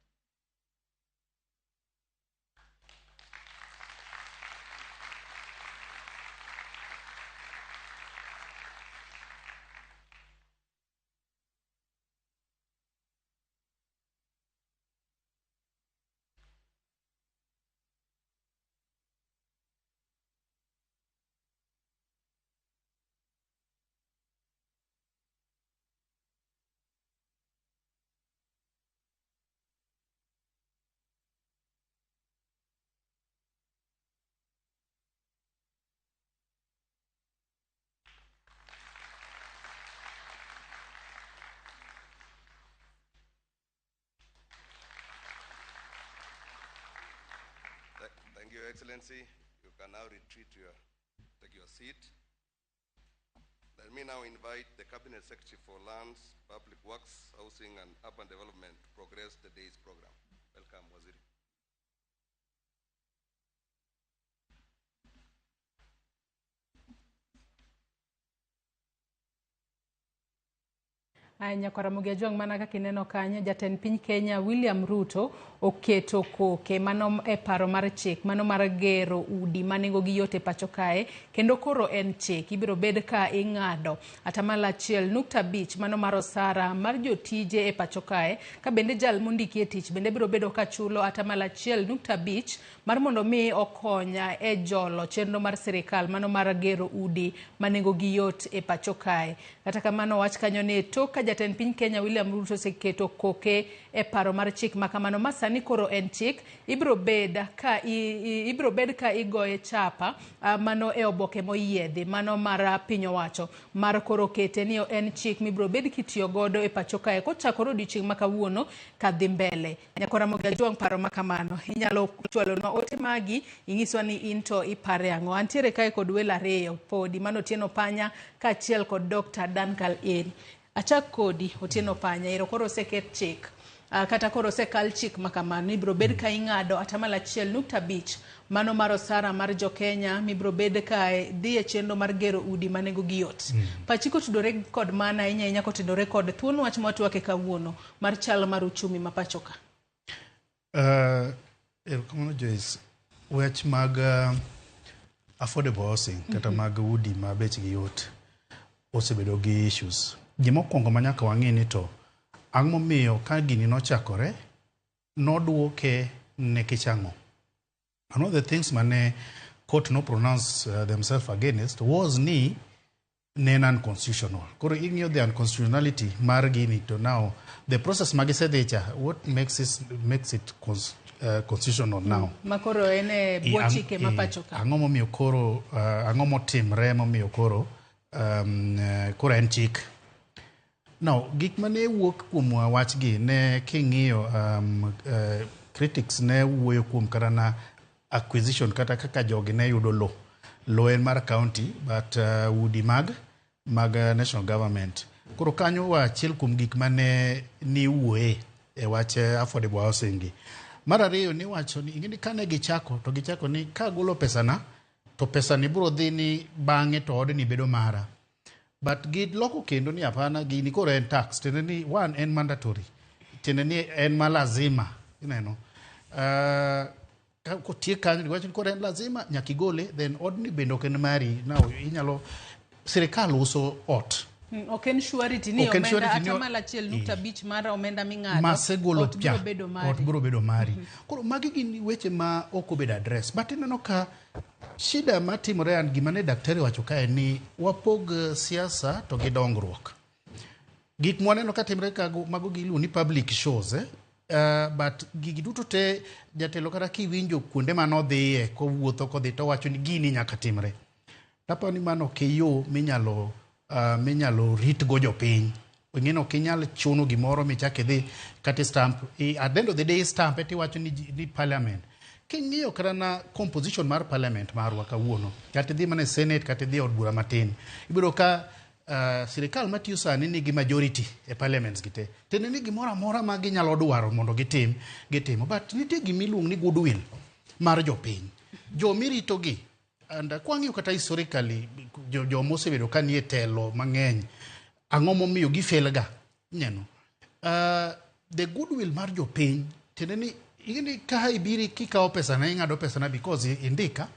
Thank you, Your Excellency. You can now retreat to take your seat. Let me now invite the Cabinet Secretary for Lands, Public Works, Housing and Urban Development to progress the day's program. Welcome, Waziri. Aya, nyakwara Ramogi mana kaka ineno kanyo, jatend piny Kenya William Ruto oketo koke mano e paro mar chik mano mar gero udi ma nengogi yot e pacho kae, kendo koro en chik ibiro bed ka ing'ado 1.5% mano mar osara mar jotije e pacho kae, ka bende jal mondiki e tich bende biro bedo ka chulo 1.5% mar mondo mi okonya e jolo chenro mar sirikal mano mar gero udi ma nengogi yot e pacho kae. Kata kamano wach kanyo ni tok ka jatend piny Kenya William Ruto oseketo koke e paro mar chik makamano ma sani koro en chik, ibiro bed ka igoye chapa mano e oboke moyiedhi mano mar piny owacho mar koro kete ni en chik mibiro bed kitiyo godo e pacho kae kochakore odiochieng' ma kawuono kadhi mbele. Nyakwara Ramogi Ajwang' paro makamano inyalo chwalonwa ote magi inyiswa ni in to ipare ang'o. Antiere kae kod welo ariyo podi mano Otieno Panya kaachiel kod Dr. Duncan Eri. Achak kodi Otieno Panya, ero koro oseket chik kata koro osekal chik makamano ibiro bed ka ing'ado 1.5% mano mar osara mar jokenya mibiro bed ka dhi e chenro mar gero udi ma nengogi yot. Pachi kotudore kod mana ahinya ahinya kotudore kod thuon wach mwatwake kawuono mar chal mar uchumi ma pacho ka. Erokamano Joyce. Wach mag affordable housing kata mag udi ma bechgi yot osebedo gi issues. Gimokwongo ma nyaka wang'e ni to ang'o momiyo ka gini nochakore noduoke nikech ang'o? One of the things mane court no pronounce themselves against was ni ne en unconstitutional. Koro ing'iyo the unconstitutionality mar gini to now the process magisedhi cha what makes it constitutional now? Makoro en e bwo chike ma pacho ka. Ang'o momiyo koro ang'o motimre momiyo koro koro en chik? Now, gik mane wuok kuom wachgi ne king'iyo critics ne wuoyo kuom kata na acquisition kata kaka jogi ne yudo low. Low en mar county but udi mag national government. Koro kanyo wa achiel kuom gik mane ni wuoye e wach affordable housing gi. Mar ariyo ni wacho ni ing'eni kane gichako to gichako ni kagolo pesana to pesani biro dhi ni bang'e to odni bedo mara. But giloko kendo ni hapana gini koro en tax tiende ni one en mandatory tiende ni en malazima ineno kotiek kanyo giwacho ni koro en lazima nyaka igole then odni bende ok en mari. Now inyalo sirikal uso ot. Ok en surety ni omenda 1.5% mar omenda ming'ado masegolo cha ot biro bedo mari. Koro magi gin weche ma ok obedo address but ineno ka shida matimore an gima ne daktari wacho kae ni wapog siasa to gi dongruok. Gik mwaneno ka timre ka mago giluongo ni public shows But gigi duto te jatelo kata kiwinjo kuonde manodhiye kowuotho kodhi to wacho ni gini nyaka timre. Taparo ni mano ok e yo minyalo ritgo jopiny. Ing'eni ok inyal chuno gimoro michak idhi kata stamp. At the end of the day stamp etiwacho ni parliament. King'iyo kata na composition mar parliament marwa kawuono, kata idhi mana e senate kata idhi e od bura matin, ibiro ka sirikal matiyo sani nigi majority e parliaments gi te. Tiende ni gimoro amora ma ginyalo dwaro mondo gitim, gitimo. But nitie gima iluongo ni goodwill mar jopiny. Jomiritogi, and kwang'iyo kata historically, joma osebedo ka nie telo mang'eny, ang'o momiyo gifail ga? Ineno. The goodwill mar jopiny, tiende ni ing'eni ka ibiri kikawo pesana, ing'ado pesana because indika,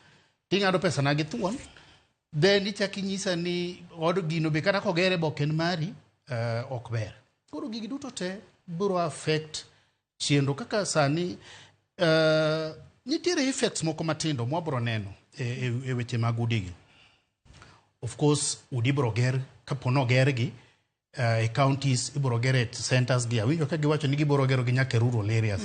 ting'ado pesana gi thuon, then ichak inyisa ni od gino be kata kogere be ok en mari, ok ber. Koro gigi duto te biro affect chenro kaka sani nitiere effects moko matindo mwabro neno e weche mag udigi. Of course, udi ibiro ger kapo nogergi e counties, ibiro ger e centers gi. Awinjo ka giwacho ni gibiro gero gi nyaka e rural areas.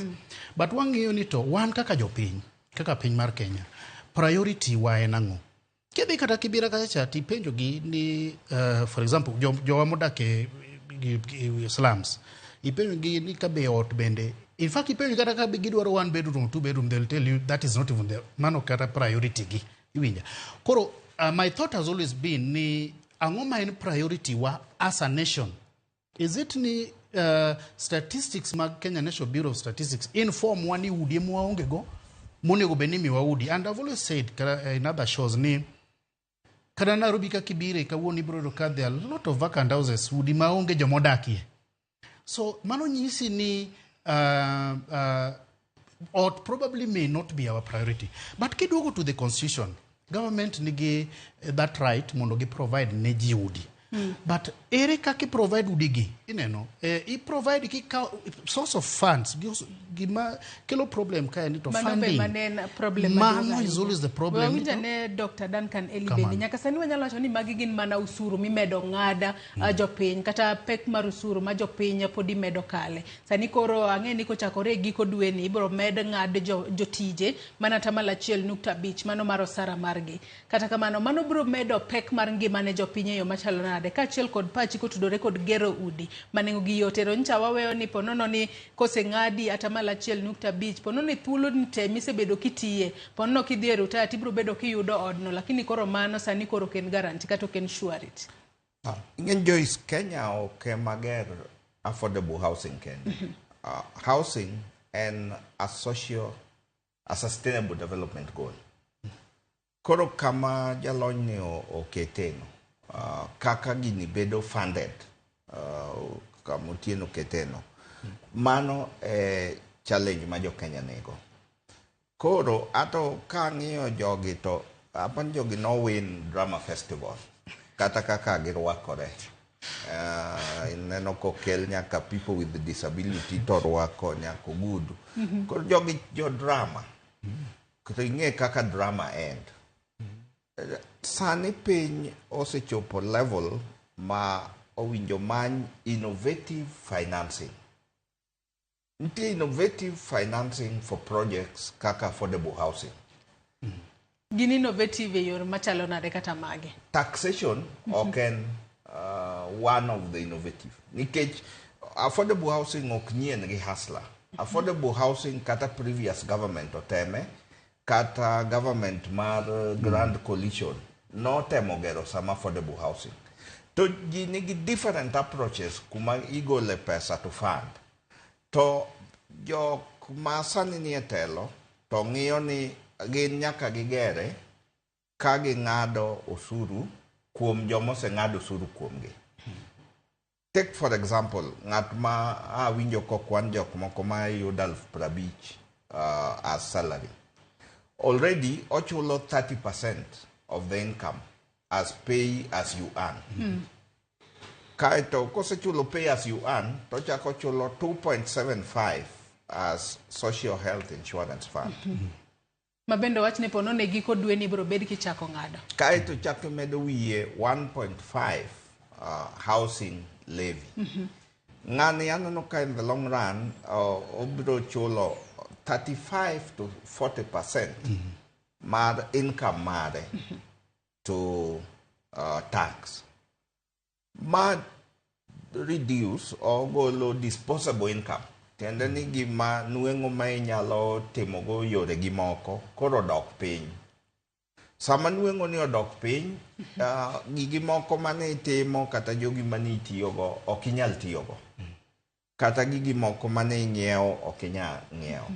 But wang'iyo ni to wan kaka jopiny, kaka piny mar Kenya, priority wa en ang'o? Kidhi kata Kibera kacha cha tipenjo gi ni for example, jowa modak e slums, ipenjo gi ni ka be ot bende, in fact ipenjo kata ka gidwaro one bedroom, two bedroom, they'll tell you that is not even the mano kata priority gi. Iwinja. Koro my thought has always been ni ang'o ma en priority wa as a nation? Is it ni statistics mag Kenya National Bureau of Statistics inform wa ni udi ema waonge go monego bed ni imiwa udi? And I've always said in other shows ni kata Nairobi kaka ibire kawuono ibiro yudo ka there are a lot of vacant houses, udi maonge joma odakie. So mano nyisi ni ot probably may not be our priority. But kiduogo to the constitution, government nigi that right mondo gi provide ne ji udi. But ere kaka i provide udi gi? Ineno, i provide kikawo source of funds, gima kelo problem kae ni to Mano be funding. mane en problem Mano maduong' is ahinya. always the problem. Wawinjo ane Dr. Duncan Eli Kamano. bende. Nyaka sani wanyalo wacho ni magi gin mana usuru mimedo ng'ada jopiny kata pek mar usuru ma jopiny pod imedo kale. Sani koro ang'e ni kochakore e giko dwe ni ibiro med ng'ad jotije mana 1.5% mano mar osara margi. Kata kamano mano biro medo pek mar ngima ne jopiny e yo machalo nade kaachiel kod pachi kotudore kod gero udi ma nengo gi yot. Ero ncha waweyo ni ponono ni koseng'adi 1.5% ponono ni thuolo ni te misebedo kitiye ponono kidhi e retire tibiro bedo kiyudo odno, lakini koro mano sani koro ok en guarantee kata ok en surety. Ing'e Joyce, Kenya ok ema ger affordable housing kende. Housing en a social, a sustainable development goal. Koro kama jalony ni okete no, kaka gini bedo funded, kama Otieno okete no, mano e challenge ma jo Kenya nigo. Koro ato ka ang'iyo jogi to apani jogi no win drama festival kata kaka girwakore. Ineno kokel nyaka people with disability to rwako nyaka ogudu. Koro jogi jo drama. To ing'e kaka drama end. Sani piny osechopo level ma owinjo many innovative financing. Nitie innovative financing for projects kaka affordable housing. Gin innovative e yor machalo nade kata mage? Taxation ok en one of the innovative. Nikech affordable housing ok nyien gi hustler. Affordable housing kata previous government oteme, kata government mar Grand Coalition notemo gero some affordable housing. To ji nigi different approaches kuma igole pesa to fund. To jok ma sani nie telo to ng'iyo ni gin nyaka gigere ka ging'ado osuru kuom joma oseng'ado osuru kuomgi. Take for example, ng'at ma awinjo kokwan jok moko ma yudo 50,000 as salary. Already ochulo 30% of the income as pay as you earn. Kaeto kosechulo pay as you earn, to ochako chulo 2.75 as social health insurance fund. Ma bende wach ni pono ne giko dwe ni ibiro bed kichako ng'ado. Kaeto chako medo wiye 1.5 housing levy. Ng'ani aneno ka in the long run obiro chulo 35 to 40% mar income mare to tax. Ma reduce ogolo disposable income. Tiende ni gima nweng'o ma inyalo timogo yore gi moko koro dok piny. Sama nweng'o ni odok piny, gigi moko mane itimo kata jogi mane itiyogo ok inyal tiyogo. Kata gigi moko mane ing'iewo ok inyal ng'iewo.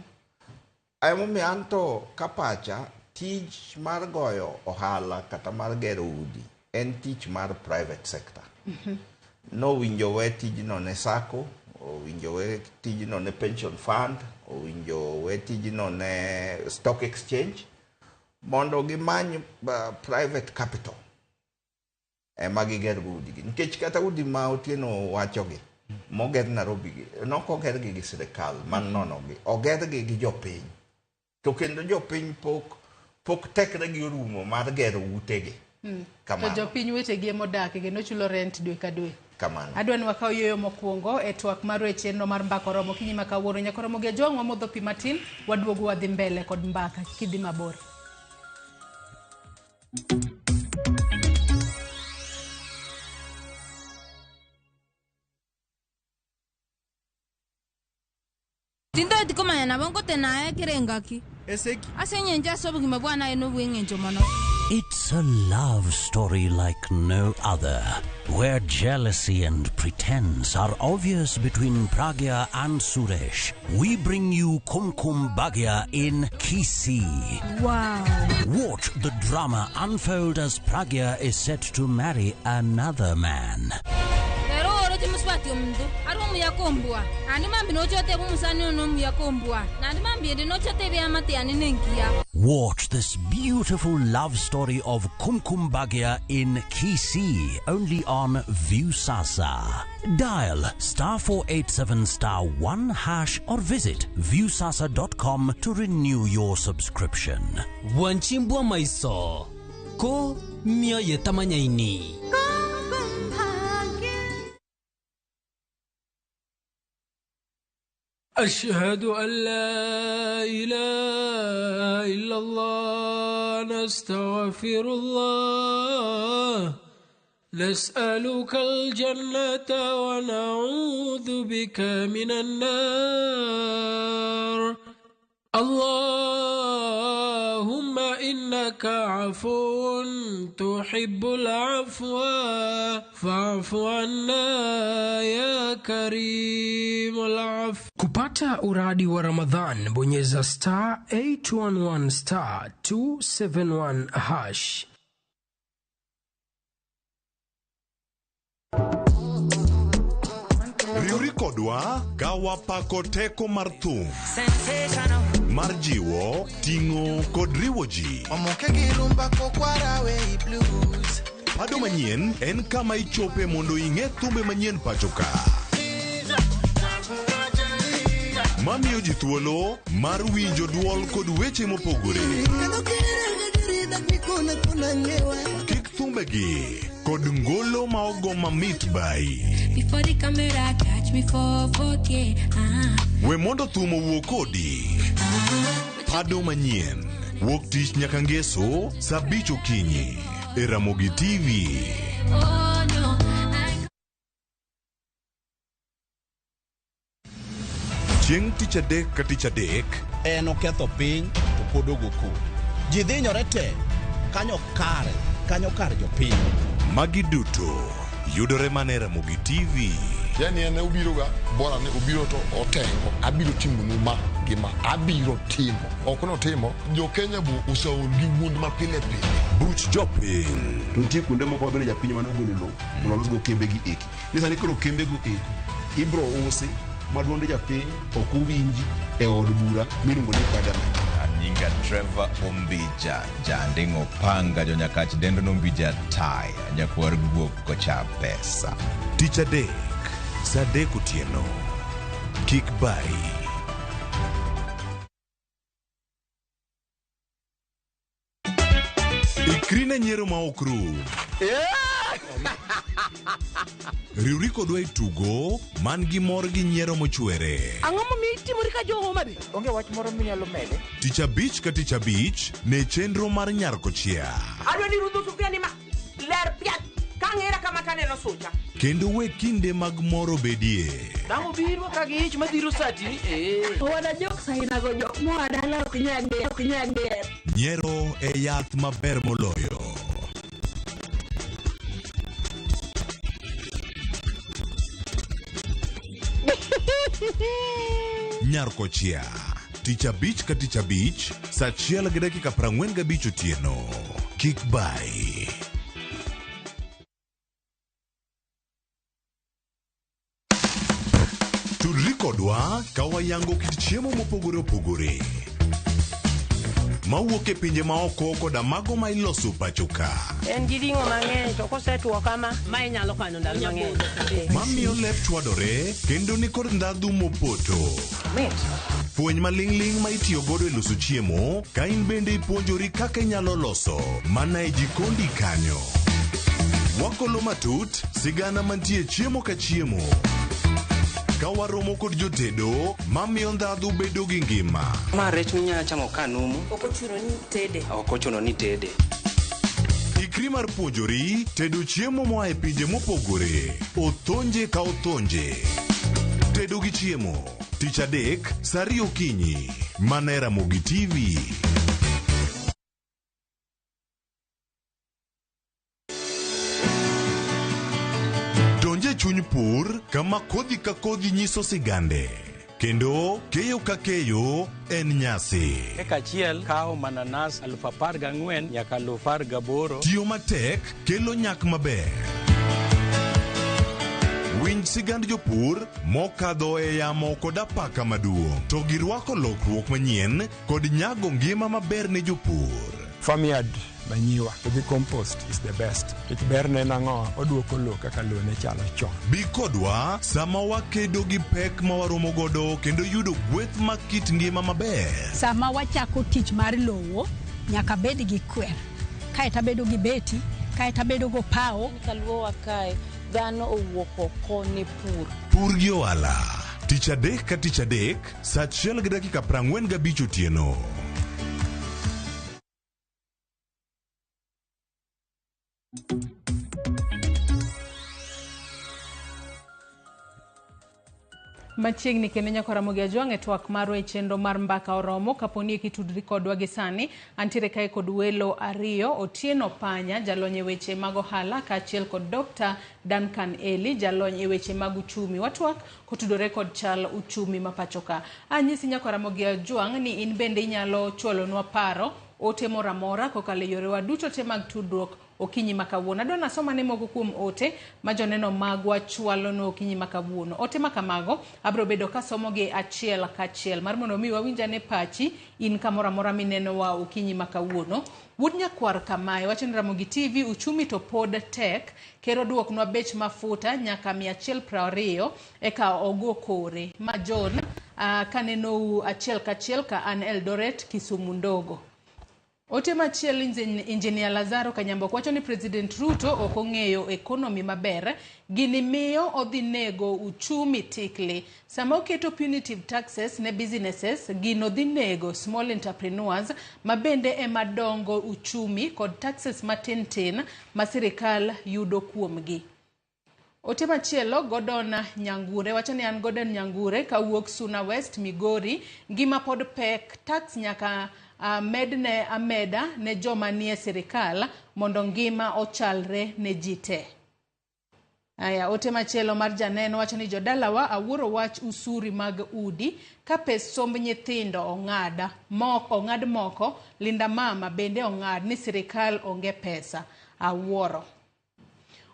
Emomiyo an to kapacha tich mar goyo ohala kata mar gero udi en tich mar private sector. Nowinjo we tijno ne SACCO, owinjo we tijno ne pension fund, owinjo we tijno ne stock exchange, mondo gimany private capital ema giger go udigi. Nikech kata udi ma Otieno wachogi moger Nairobi gi, nokogergi gi sirikal man nono gi, ogergi gi jopiny. To kendo jopiny pok tekre gi orumo mar gero utegi. To Kamano. jopiny wetegi emodak kendo chulo rent dwe ka dwe. Kamano. Adwa ni wakaw yueyo mokwongo e twak marwa e chenro mar mbaka oromo okinyi ma kawuono. Nyaka oromo gi Ajwang' wamodho pi matin, waduogo wadhi mbele kod mbaka kidhi mabor. Tindoti komanya nabo nkotenaye kerengaki Eseki. Ase eng'encho ase obogima bwa naye na obweng'encho mono. It's a love story like no other, where jealousy and pretense are obvious between Pragya and Suresh. We bring you Kumkum Bhagya in Kisii. Wow. Watch the drama unfold as Pragya is set to marry another man. Rero oroche musubati omuntu ari omuya kombua andi mambi nochote bumusani ono omuya kombua nandi mambi ende nochote ebiamate yane nenkiya. Watch this beautiful love story of Kumkum Bhagya in Kisii, only on Viusasa. Dial *487*1# or visit viusasa.com to renew your subscription. Wanchimbwa maiso ko mioyo tamanyaini. أشهد أن لا إله إلا الله نستغفر الله نسألك الجنة ونعوذ بك من النار اللهم إنك عفو تحب العفو فاعف عنا يا كريم العفو. Kupata uradi wa Ramadhan, bonyeza star 811 star 271 hash. Riwri kodwa ka wapako teko mar thum mar jiwo, ting'o kod riwo ji. Omoke gi rumba kokwarawe i blues. Pado manyien en kama ichope mondo ing'e thumbe manyien pacho ka. Mamiyo ji thuolo mar winjo duol kod weche mopogore. Kik thumbegi kod ngolo ma ogo mamit bai. Before the camera catch me for 4K. We mondo thum owuo kodi. Pado manyien wuok tich nyaka ngeso saa 5 okinyi e Ramogi TV. Oh no. I Chieng' tich adek ka tich adek en oketho piny to pod ogo koko. Ji dhinyore te kanyo kare jopiny. Magi duto yudore mana e Ramogi TV. Yani en obiroga bora ni obiro to otengo abiro timonu ma gi ma abiro timo ok notimo jo Kenya bu oseol gi wuond ma pile pile. Buch jopiny. To nitie kuonde moko mabende japiny mane ogolo lowo mondo olosgo kembegi eki. Ni sani koro kembego eko ibro usi ma duond japiny ok owinji e od bura miluongo ni parliament. Nyinga Trevor Ombija, janding'o panga jonyakach dendo nombija taya, nyakwar guok kocha pesa. Tich adek, saa 3 otieno. Kik bai. Ikri ne nyiero ma ok rum. Riwri kodwa e tugo man gi mor gi nyiero mochwere. Ang'o momiyo itimori ka jo Homa Bay? Onge wach moro minyalo mede? Tich abich ka tich abich ne chenro mar Nyar Kochia. Adwa ni rudho sufuria ni ma ler piat ka ng'era kama taneno sucha. Kendo we kinde mag mor obedie. Dang' obiro ka gi ich madhiro sati ni ee. Owada jok sainago jok moa dala ok nyal ger, ok nyal ger. Nyiero e yath maber moloyo. Nyar Kochia. Tich abich ka tich abich, saa achiel gi dakika 45 otieno. Kik bai. Tudri kodwa ka wayango kit chiemo mopogore opogore mawuok e pinje maoko koda mago ma iloso pacho ka. En gi ring'o mang'eny to kosetwo kama, ma inyalo kano ndalo mang'eny. Mamiyo lep chwadore kendo nikod ndhadhu mopoto. Fweny maling'ling' ma itiyo godo e loso chiemo ka in bende ipuonjori kaka inyalo loso mana e jikondi kanyo. Wakolo matut sigana mantie chiemo ka chiemo. Ka waromo kod jotedo mamiyo ndhadhu bedo gi ngima. Ma rech minyalo chamo ka numu. Ok ochuno ni tede. Ok ochuno ni tede. Ikri mar puonjori tedo chiemo moa e pinje mopogore. Othonje ka othonje. Tedo gi chiemo. Tich adek, saa ariyo okinyi. Mana e Ramogi TV. Donj e chuny pur kama kodhi ka kodhi nyiso sigande. Kendo keyo ka keyo en nyasi. Eka achiel kawo mananas 14,000 nyaka 18,000. Tiyo matek kelo nyak maber. Winj sigand jopur mokadho e yamo kod apaka maduong' to girwako lokruok manyien kod nyago ngima maber ne jopur. Farmyard manyiwa to gi compost is the best. Nikech berne en ang'o? Oduoko lowo kaka lowo ne chalo chon. Bi kodwa sama wakedo gi pek ma waromo godo kendo yudo gweth mag kit ngima maber. Sama wachako tich mar lowo, nyaka bed gi kwer. Kaeto abedo gi beti, kaeto abedo go pawo. Kaluowa kae, dhano owuok oko ne pur. Pur gi ohala. Tich adek ka tich adek, saa achiel gi dakika 45 otieno. Machiegni kendo nyaka Ramogi Ajwang' e twak marwa e chenro mar Mbaka Oromo. Kaponi eki tudri kodwa gi sani, antiere kae kod welo ariyo, Otieno Panya, jalony e weche mag ohala, kaachiel kod Dr. Duncan Eli, jalony e weche mag uchumi. Watwak kotudore kod chal uchumi ma pacho ka. Anyisi nyaka Ramogi Ajwang' ni in bende inyalo chwalonwa paro, ote moro amora kokalo e yorewa duto te mag tudruok okinyi ma kawuono. Adwa nasoma ne moko kuom ote ma joneno magwa chwalonwa okinyi ma kawuono. Ote ma kamago abiro bedo kasomogi achiel kachiel mar mondo mi wawinj ane pachi in kamoro amora minenowa okinyi ma kawuono. Wuod Nyakwar kamae wacho ni Ramogi TV uchumi to pod tek, ker oduoknwa bech mafuta nyaka 120 eka ogo kore. Ma John kanenou achiel kachiel ka an Eldoret Kisumu ndogo. Ote machielo Engineer Lazaro Kanyambok wacho ni President Ruto ok ong'eyo economy maber, gini miyo odhi nego uchumi tikli. Sama oketo punitive taxes ne businesses, gino dhi nego small entrepreneurs ma bende ema dongo uchumi kod taxes matin tin ma sirikal yudo kuomgi. Ote machielo Gordon Nyangure wacho ni an Gordon Nyangure kawuok Suna West Migori, ngima pod pek, tax nyaka medne ameda ne joma nie sirikal mondo ngima ochalre ne ji te. Aya, ote machielo mar janeno wacho ni jodalawa awuoro wach usuri mag udi ka pes somb nyithindo ong'ad moko, Linda Mama bende ong'ad ni sirikal onge pesa. Awuoro.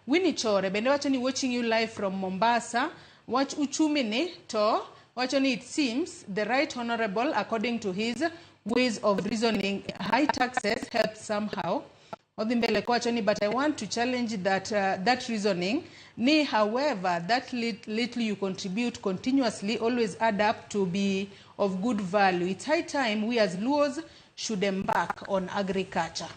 Winnie Chore bende wacho ni watching you live from Mombasa. Wach uchumi ni to wacho ni it seems the right honorable according to his ways of reasoning high taxes help somehow. Odhi mbele kowacho ni but I want to challenge that reasoning ni however that little you contribute continuously always add up to be of good value. It's high time we as Luos should embark on agriculture.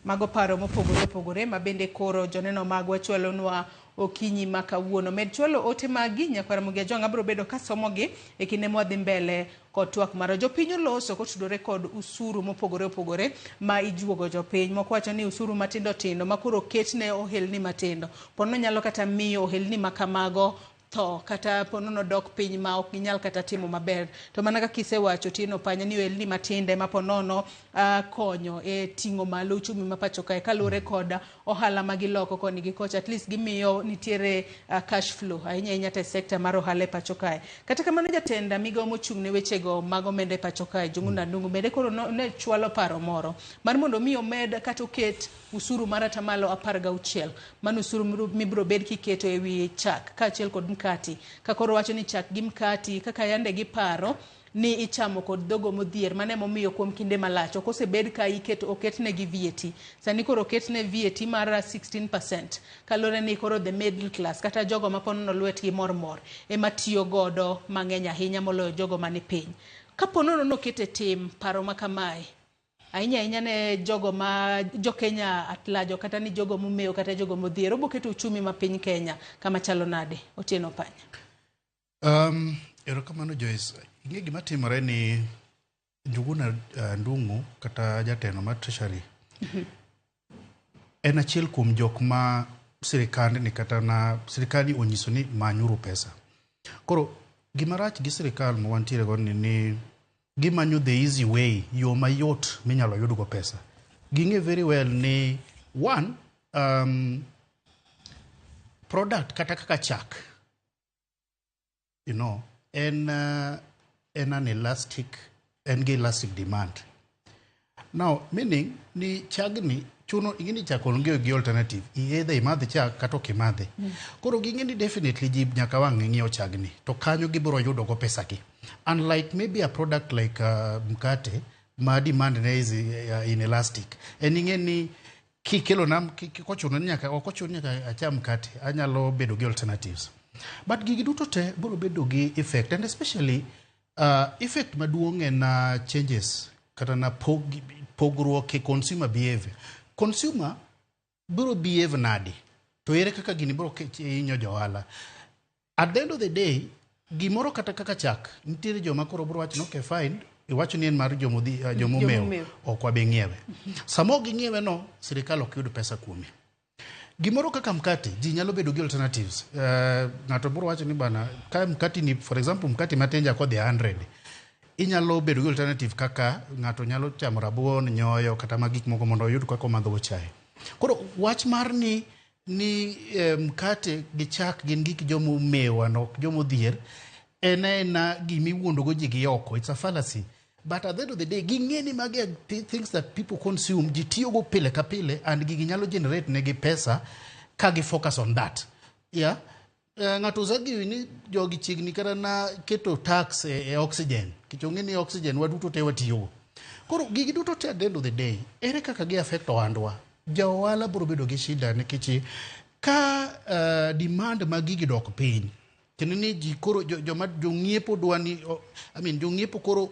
Mago paro mopogore opogore ma bende koro joneno magwa chwalonwa okinyi ma kawuono. Med chwalo ote magi nyakwar Ramogi Ajwang' abiro bedo kasomogi e kinde mwadhi mbele kod twak marwa. Jopiny oloso kotudore kod usuru mopogore opogore ma ijuogo jopiny. Moko wacho ni usuru matindo tindo ma koro oket ne ohelni matindo ponono nyalo kata miyo ohelni ma kamago tho kata ponono dok piny ma ok ginyal kata timo maber. To mana kaka isewacho Otieno Panya ni ohelni matindo ema ponono konyo e ting'o malo uchumi ma pacho kae kaluwore kod ohala ma giloko koni gi kocha, at least gimiyo nitiere cash flow ahinya ahinya to e sekta mar ohala e pacho kae. Kata kamano jatend migawo mochung' ne wechego mag omenda e pacho kae Njuguna Ndung'u bende koro ne chwalo paro moro mar mondo mi omed kata oket usuru mar atamalo 16, mano usuru mibiro bed kiketo ewi chak kaachiel kod mkati, ka koro wacho ni chak gi mkati kaka yande giparo ni ichamo kod dhogo modhier, mano emomiyo kuom kinde malach ok osebed ka iketo oketnegi VAT. Sani koro oketne VAT mar 16% kaluwore ni koro the middle class kata jogo ma ponono lwetgi mormor ema tiyo godo mang'eny ahinya moloyo jogo mani piny. Kapo nono noket e tim paro ma kamae ahinya ahinya ne jogo ma jo Kenya at large kata ni jogo momewo kata jogo modhier, obo keto uchumi ma piny Kenya kama chalo nade? Otieno Panya. Erokamano Joyce. Ing'e gima timore ni Njuguna Ndung'u kata jatelo mar Treasury en achiel kuom jok ma sirikandni kata na sirikal onyiso ni manyuru pesa. Koro gima rach gi sirikal ma wantiere go ni gimanyo the easy way, yo mayot minyalo yudgo pesa. Ging'e very well ni one, product kata kaka chak, en an elastic, en gi elastic demand. Now, meaning ni chagni chuno ing'e ni chak onge gi alternative. Either imadh chak kata ok imadhe. Koro ging'e ni definitely ji nyaka wang' ng'iewo chagni to kanyo gibiro yudo go pesa gi. Unlike maybe a product like mkate ma demand ne is inelastic. En ing'e ni kikelo na kochuno ni nyaka ok ochuno ni nyaka acham mkate, anyalo bedo gi alternatives. But gigi duto te biro bedo gi effect, and especially effect maduong' en changes kata na pogruok e consumer behavior. Consumer biro behave nade? To ere kaka gini biro hinyo jo ohala? At the end of the day, gimoro kata kaka chak, nitiere joma koro biro wacho ni okay fine, iwacho ni en mar jomomewo, Jomomewo. ok wabi ng'iewe. Sama ok ging'iewe no, sirikal ok yud pesa kuome. Gimoro kaka mkate, ji nyalo bedo gi alternatives. Ng'ato biro wacho ni bana, ka mkate ni, for example, mkate matin ja kodhi 100, inyalo bedo gi alternative kaka ng'ato nyalo chamo rabuon, nyoyo, kata ma gik moko mondo oyud kaka omadho go chae. Koro wach mar ni mkate gi chak gin gik jomomewo and ok jomodhier, en aena gimiwuondo go ji gi oko. It's a fallacy. But at the end of the day, ging'e ni magi are things that people consume, ji tiyogo pile ka pile, and gigi nyalo generate negi pesa ka gi focus on that. Yeah? Ng'ato osargue ni jogi chiegni kata na keto tax e oxygen. Nikech ong'e ni oxygen waduto te watiyogo. Koro gigi duto te at the end of the day, ere kaka gi affect ohandwa? Ja ohala biro bedo gi shida nikech ka demand mag gigi dok piny, tiende ni ji koro joma jong'iepo dwa ni, I mean, jong'iepo koro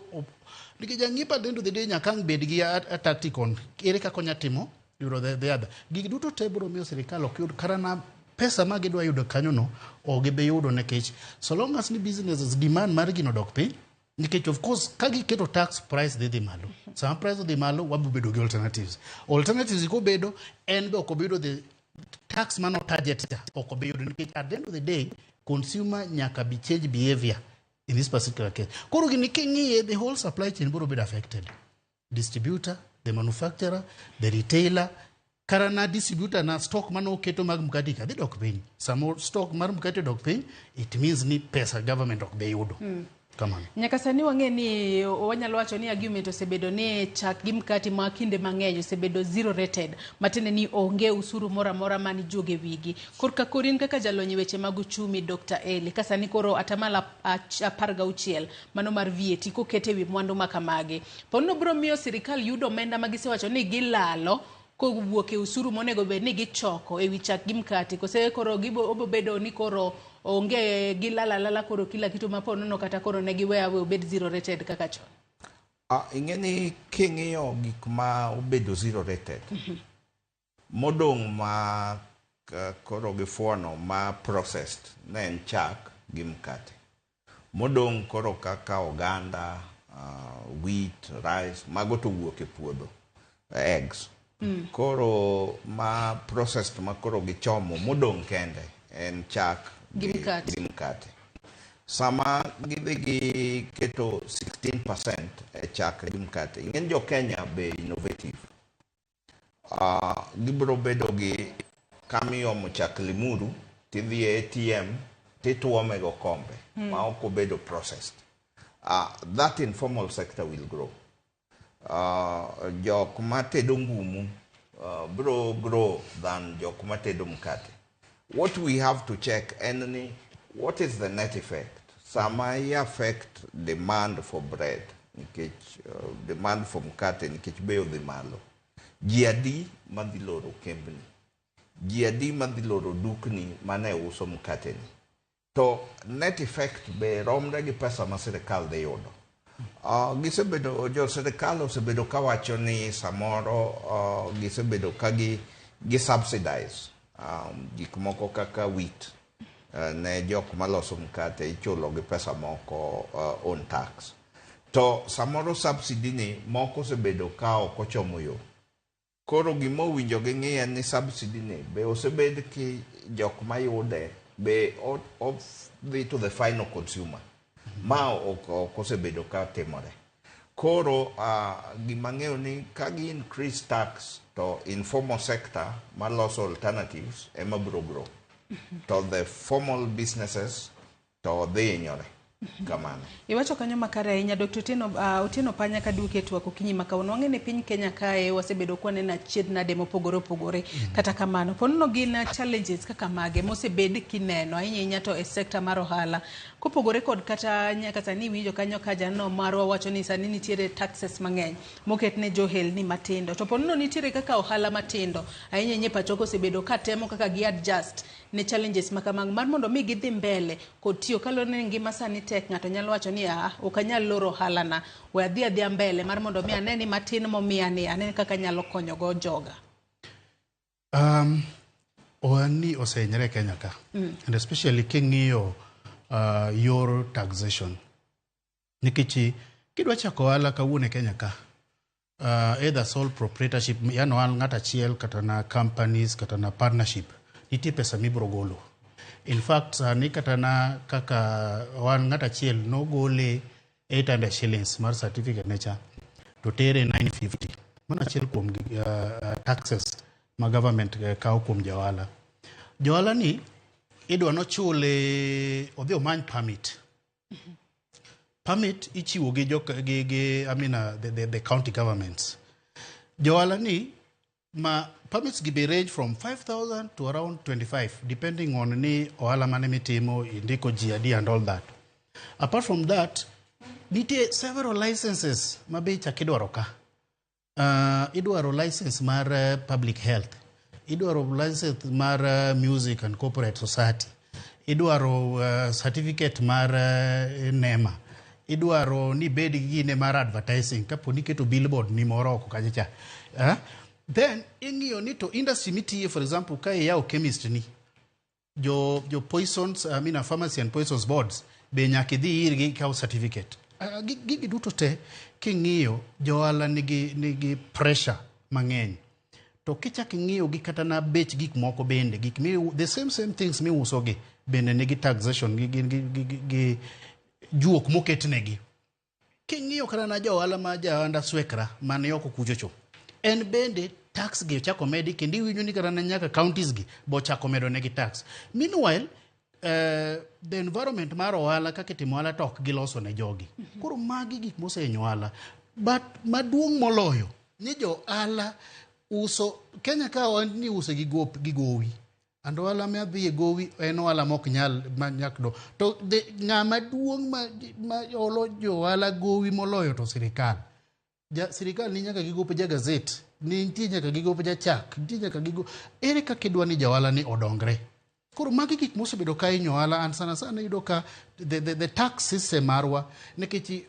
nikech jang'iepo at the end of the day nyaka ang' bed gi a tactic on ere kaka onya timo yudo the other. Gigi duto te biro miyo sirikal ok yud kata na pesa ma gidwa yudo kanyo no, ok gibi yudo nikech so long as ni businesses demand mar gino dok piny, nikech of course ka giketo tax, price dhi malo. Sama price odhi malo, wabiro bedo gi alternatives. Alternatives kobedo, en be ok obi yudo the tax mano target cha, ok obi yudo nikech at the end of the day consumer nyaka be change behavior in this particular case. Koro gini king'iye, the whole supply chain biro bedo affected. Distributor, the manufacturer, the retailer, kata na distributor na stock mane oketo mag mkati ka dhi dok piny. Sama stock mar mkati odok piny, it means ni pesa government ok be yudo. Kamano. Nyaka sani wang'e ni wanyalo wacho ni argument osebedo ni chak gi mkati ma kinde mang'eny osebedo zero rated, matiende ni onge usuru moro amora man ijuogo e wigi. Korka kori in kaka jalony e weche mag uchumi Dr. Eli, ka sani koro atamalo 16 mano mar VAT koket e wi mwandu ma kamagi, pono biro miyo sirikal yudo omenda ma gisewacho ni gilalo kowuok e usuru monego bed ni gichoko e wi chak gi mkati, kose koro gibo obo bedo ni koro onge gilala lala koro kila kitu ma ponono kata koro ne giweyo aweya obed zero rated kaka chon? Ing'e ni king'iyo gik ma obedo zero rated, Modong' ma koro gifuono ma processed ne en chak gi mkate. Modong' koro kaka oganda, wheat, rice, mago to wuok e puodho, eggs. Koro ma processed ma koro gichomo modong' kende en chak Gi mkate. Gi mkate. Sama gidhi giketo 16% e chak gi mkate, ing'e jo Kenya be innovative. Gibiro bedo gi kamiomo chak Limuru, tidhi e ATM, tituome go kombe, ma ok obedo processed. That informal sector will grow. Jok matedo ngumu bro grow than jok matedo mkate. What we have to check en ni what is the net effect? Sama i affect demand for bread, nikech demand for mkate nikech bei odhi malo. Ji adi madhi loro kembni? Ji adi madhi loro dukni mane uso mkate ni? To net effect be romre gi pesa ma sirikal dhi yudo. Gisebedo, jo sirikal osebedo kawacho ni samoro gisebedo ka gi subsidize gik moko kaka wheat ne jok maloso mkate ichulo gi pesa moko on tax. To samoro subsidy ni moko osebedo ka ok ochomo yo. Koro gima owinjo ging'i en ni subsidy ni be osebed ki jok mayude be odhi to the final consumer. Ma ok osebedo ka timore. Koro gima ng'eyo ni ka gi increase tax to informal sector maloso alternatives ema biro grow. To the formal businesses to dhi hinyore. Kamano. Iwacho kanyo makare ahinya Dr. Otieno, Otieno Panya kaduoke twak okinyi ma kawuono. Wang'e ni piny Kenya kae wasebedo kwaneno achiedh nade mopogore opogore. Kata kamano, ponono gin challenges kaka mage mosebed kineno ahinya ahinya to e sekta mar ohala. Kopogore kod kata nyaka sani iwinjo kanyo ka jano marwa wacho ni sani nitiere taxes mang'eny moket ne johelni matindo. To ponono nitiere kaka ohala matindo ahinya ahinya e pacho osebedo ka temo kaka gi adjust ne challenges ma kamago mar mondo mi gidhi mbele kod tiyo kaluwore ni ngima sani tek. Ng'ato nyalo wacho ni ok anyal loro ohala na, we adhi adhiya mbele mar mondo mi ane ni matin momiya ni ane kaka anyalo konyo go joga. Ohalni osehinyore e Kenya ka. And especially king'iyo yor taxation. Nikech kidwa chako ohala kawuono e Kenya ka, either sole proprietorship, yani ohala ng'ato achiel kata na companies kata na partnership, nitie pesa mibiro golo. In fact, sani kata na kaka wan ng'ato achiel nogole 800 shillings mar certificate ne cha to tere 950. Mano achiel kuom taxes ma government kawo kuom johala. Johala ni idwa nochule odhi omany permit. Permit ichiwo gi jok gi I mean, the county governments. Johala ni ma permits gi be range from 5,000 to around 25 depending on ni ohala mane mitimo, indiko ji adi and all that. Apart from that, nitie several licenses ma be ichak idwaro ka. Idwaro license mar public health, idwaro license mar music and corporate society, idwaro certificate mar NEMA, idwaro ni ibed gi gine mar advertising kapo ni iketo billboard ni moro oko kacha cha. Then ing'iyo ni to industry mitiye, for example ka iyawo chemist ni jo poisons, I mean, pharmacy and poisons boards be nyaka idhi irgi ikaw certificate. Gigi duto te king'iyo johala nigi pressure mang'eny. To kichak ing'iyo gi kata na bech gik moko bende, gik mi the same things miuso gi bende nigi taxation gi juok moketnegi. King'iyo kata na johala ma jahanda swekra mane oko kuchocho, en bende tax gi ochako medi kendo iwinjo ni kata na nyaka counties gi bo ochako medo negi tax. Meanwhile, the environment mar ohala kaka itimo ohala to ok giloso ne jogi. Koro magi gik mosehinyo ohala. But maduong' moloyo ni jo ohala uso Kenya ka ni use gi gop gi gowi. And ohala ma dhi e gowi en ohala mok nyal ma nyak do. To ng'ama duong' ma olo jo ohala gowi moloyo to sirikal. Sirikal ni nyaka gi gope ja gazet, ni nitie nyaka gi gope ja chak, nitie nyaka gi go. Ere kaka idwa ni ja ohala ni odongre? Koro magi gik mosebedo ka hinyo ohala, and sana sana iyudo ka the tax system marwa, nikech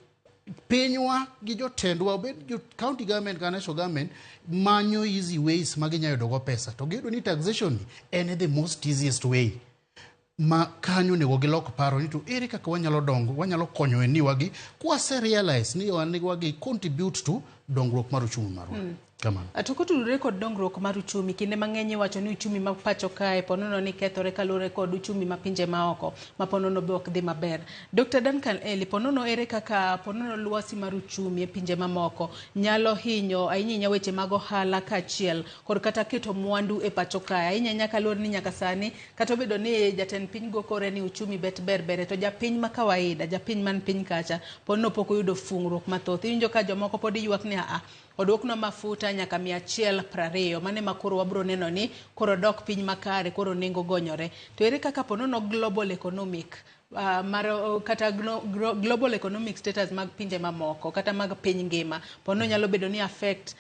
Pinywa gi jotendwa, obed jo county government kata national government, manyo easy ways ma ginyalo yudo go pesa. To giyudo ni taxation ni en the most easiest way. Ma kanyo onego gilok paro ni to ere kaka wanyalo dongo, wanyalo konyo e niwagi, kwase realize ni wan wagi contribute to dongruok mar uchumi marwa. Kamano. To kotudore kod dongruok mar uchumi, kinde mang'eny iwacho ni uchumi ma pacho kae ponono ni kethore kaluwore kod uchumi ma pinje maoko ma ponono be ok dhi maber. Dr. Duncan Eli, ponono ere kaka ponono lwasi mar uchumi e pinje mamoko nyalo hinyo ahinya ahinya weche mag ohala kaachiel kod kata keto mwandu e pacho kae, ahinya ahinya kaluwore ni nyaka sani kata obedo ni jatend piny go kore ni uchumi bet ber bere, to japiny ma kawaida, japiny man piny kacha ponono pok oyudo fungruok mathoth. Iwinjo ka jomoko pod ywak ni aa oduoknwa mafuta nyaka 120, mane ma koro wabro neno ni koro dok piny makare, koro nengo gonyore. To ere kaka ponono global economic mar kata global economic status mag pinje mamoko kata mag piny ngima ponono nyalo bedo ni affect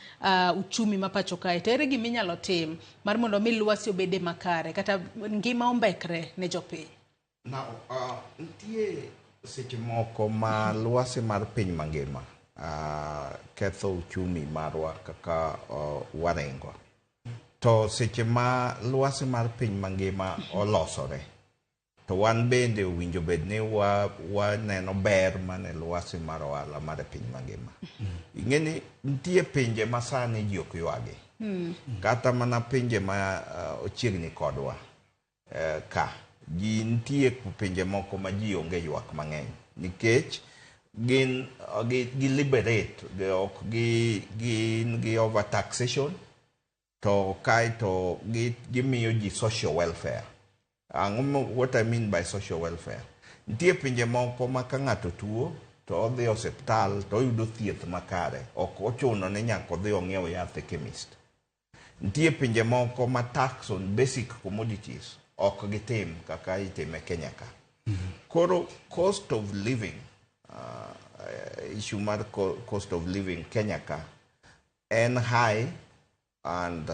uchumi ma pacho kae, to ere gima inyalo tim mar mondo mi lwasi obede makare kata ngima ombekre ne jopiny? Now, nitie seche moko ma lwasi mar piny mangima ketho uchumi marwa kaka waringo. To seche ma lwasi mar piny mangima olosore, to wan bende owinjo bed ni waneno ber mane lwasi mar ohala mar piny mangima. Ing'e ni nitie pinje ma sani ji ok ywagi. Kata mana pinje ma ochiegni kodwa ka. Ji nitie pinje moko ma ji onge ywak mang'eny nikech gin gi liberate, ok gin gi overtaxation, to kaeto gimiyo ji social welfare. What I mean by social welfare? Nitie pinje moko ma ka ng'ato tuo to odhi osiptal to oyudo thieth makare, ok ochuno ni nyaka odhi ong'iew yath e chemist. Nitie pinje moko ma tax on basic commodities ok gitim kaka itime Kenya ka. Koro cost of living, issue mar cost of living Kenya ka en high, and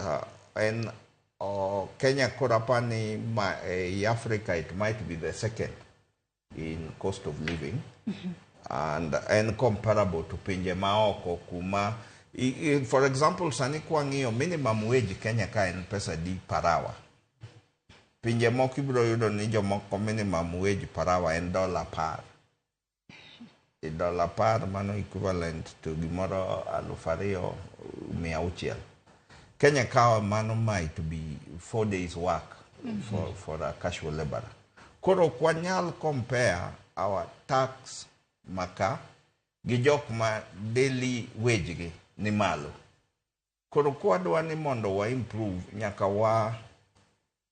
en Kenya koro apani e Africa it might be the second in cost of living, and en comparable to pinje maoko kuma for example sani kwang'iyo minimum wage Kenya ka en pesa di per hour. Pinje moko ibiro yudo ni jomoko minimum wage per hour en $10. $10 mano equivalent to gimoro 2,600. Kenya ka mano might be 4 days work for a casual laborer. Koro ok wanyal compare our tax maka gi jok ma daily wage gi ni malo. Koro kwadwa ni mondo wa improve nyaka wa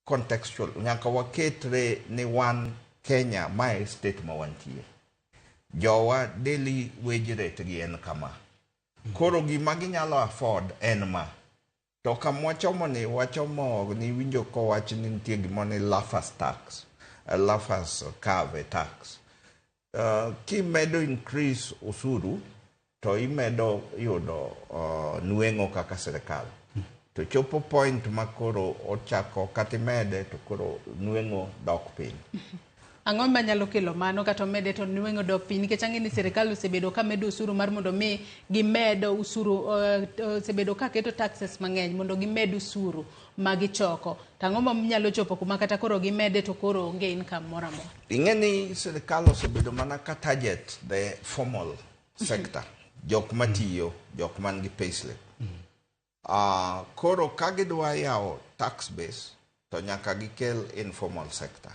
contextual, nyaka waketre ni wan Kenya mae state ma wantie. Jowa daily wage rate gi en kama. Koro gima ginyalo afford en ma. To kama wachomo ni, wachomo ni winjo kowach ni nitie gimoro ni Laffer's tax, Laffer's curve tax. Kimedo increase osuru to imedo yudo nweng'o kaka sirikal. To chopo point ma koro ochako kata imede to koro nweng'o dok piny. Ang'o manyalo kelo mano kata omede to nweng'o dok piny? Nikech ang'e ni sirikal osebedo ka medo osuru mar mondo mi gimed osuru, osebedo ka keto taxes mang'eny mondo gimed osuru ma gichoko. To ang'o manyalo chopo kuma kata koro gimede to koro onge income moro amora? Ing'e ni sirikal osebedo mana ka target the formal sector, jok matiyo, jok man gi payslip. Koro ka gidwa yawo tax base to nyaka gikel informal sector.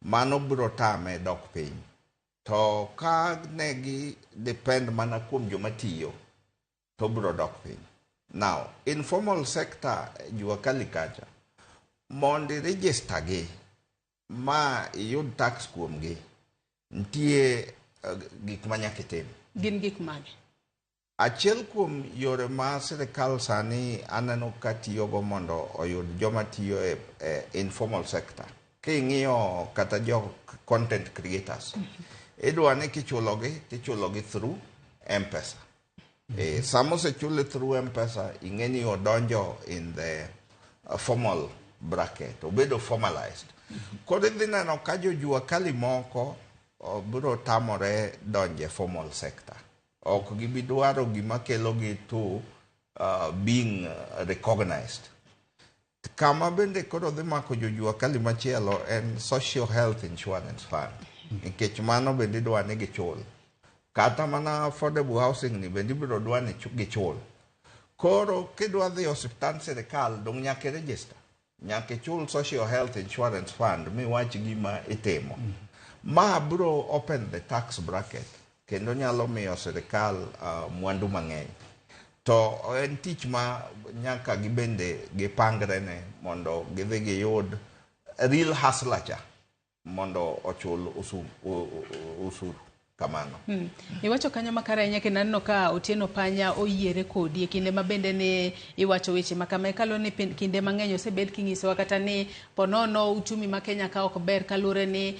Mano biro tame dok piny. To ka ne gi depend mana kuom joma tiyo to biro dok piny. Now, informal sector jua kali kacha, mondo i register gi ma iyud tax kuom gi, nitie gik ma nyaka itim. Gin gik mage? Achiel kuom yore ma sirikal sani aneno ka tiyogo mondo oyud joma tiyo e informal sector. King'iyo kata jo content creators, idwa ni kichulogi, tichulogi through M-Pesa. Sama osechule through M-Pesa, ing'e ni odonjo in the formal bracket, obedo formalized. Koro idhi neno ka jo jua kali moko biro tamore donjo e formal sector. Ok gibi dwaro gima kelo gi to being recognized. Kama bende koro dhi mako jojua kali machielo en Social Health Insurance Fund. Nikech mano bende idwa ni gichul. Kata mana affordable housing ni bende ibiro dwa ni gichul. Koro kidwa dhi e osiptand sirikal dong' nyaka i-register. Nyaka ichul Social Health Insurance Fund miwach gima itimo. Ma biro open the tax bracket kendo nyalo miyo sirikal mwandu mang'eny. To en tich ma nyaka gibende gipangre ne mondo gidhi giyud real hustler cha mondo ochul usuru kamano. Iwacho kanyo makare ahinya kendo aneno ka Otieno Panya oyiere kodi e kinde ma bende ne iwacho weche ma kama kaluwore ni kinde mang'eny osebed kinyisowa kata ni ponono uchumi ma Kenya ka ok ber kaluwore ni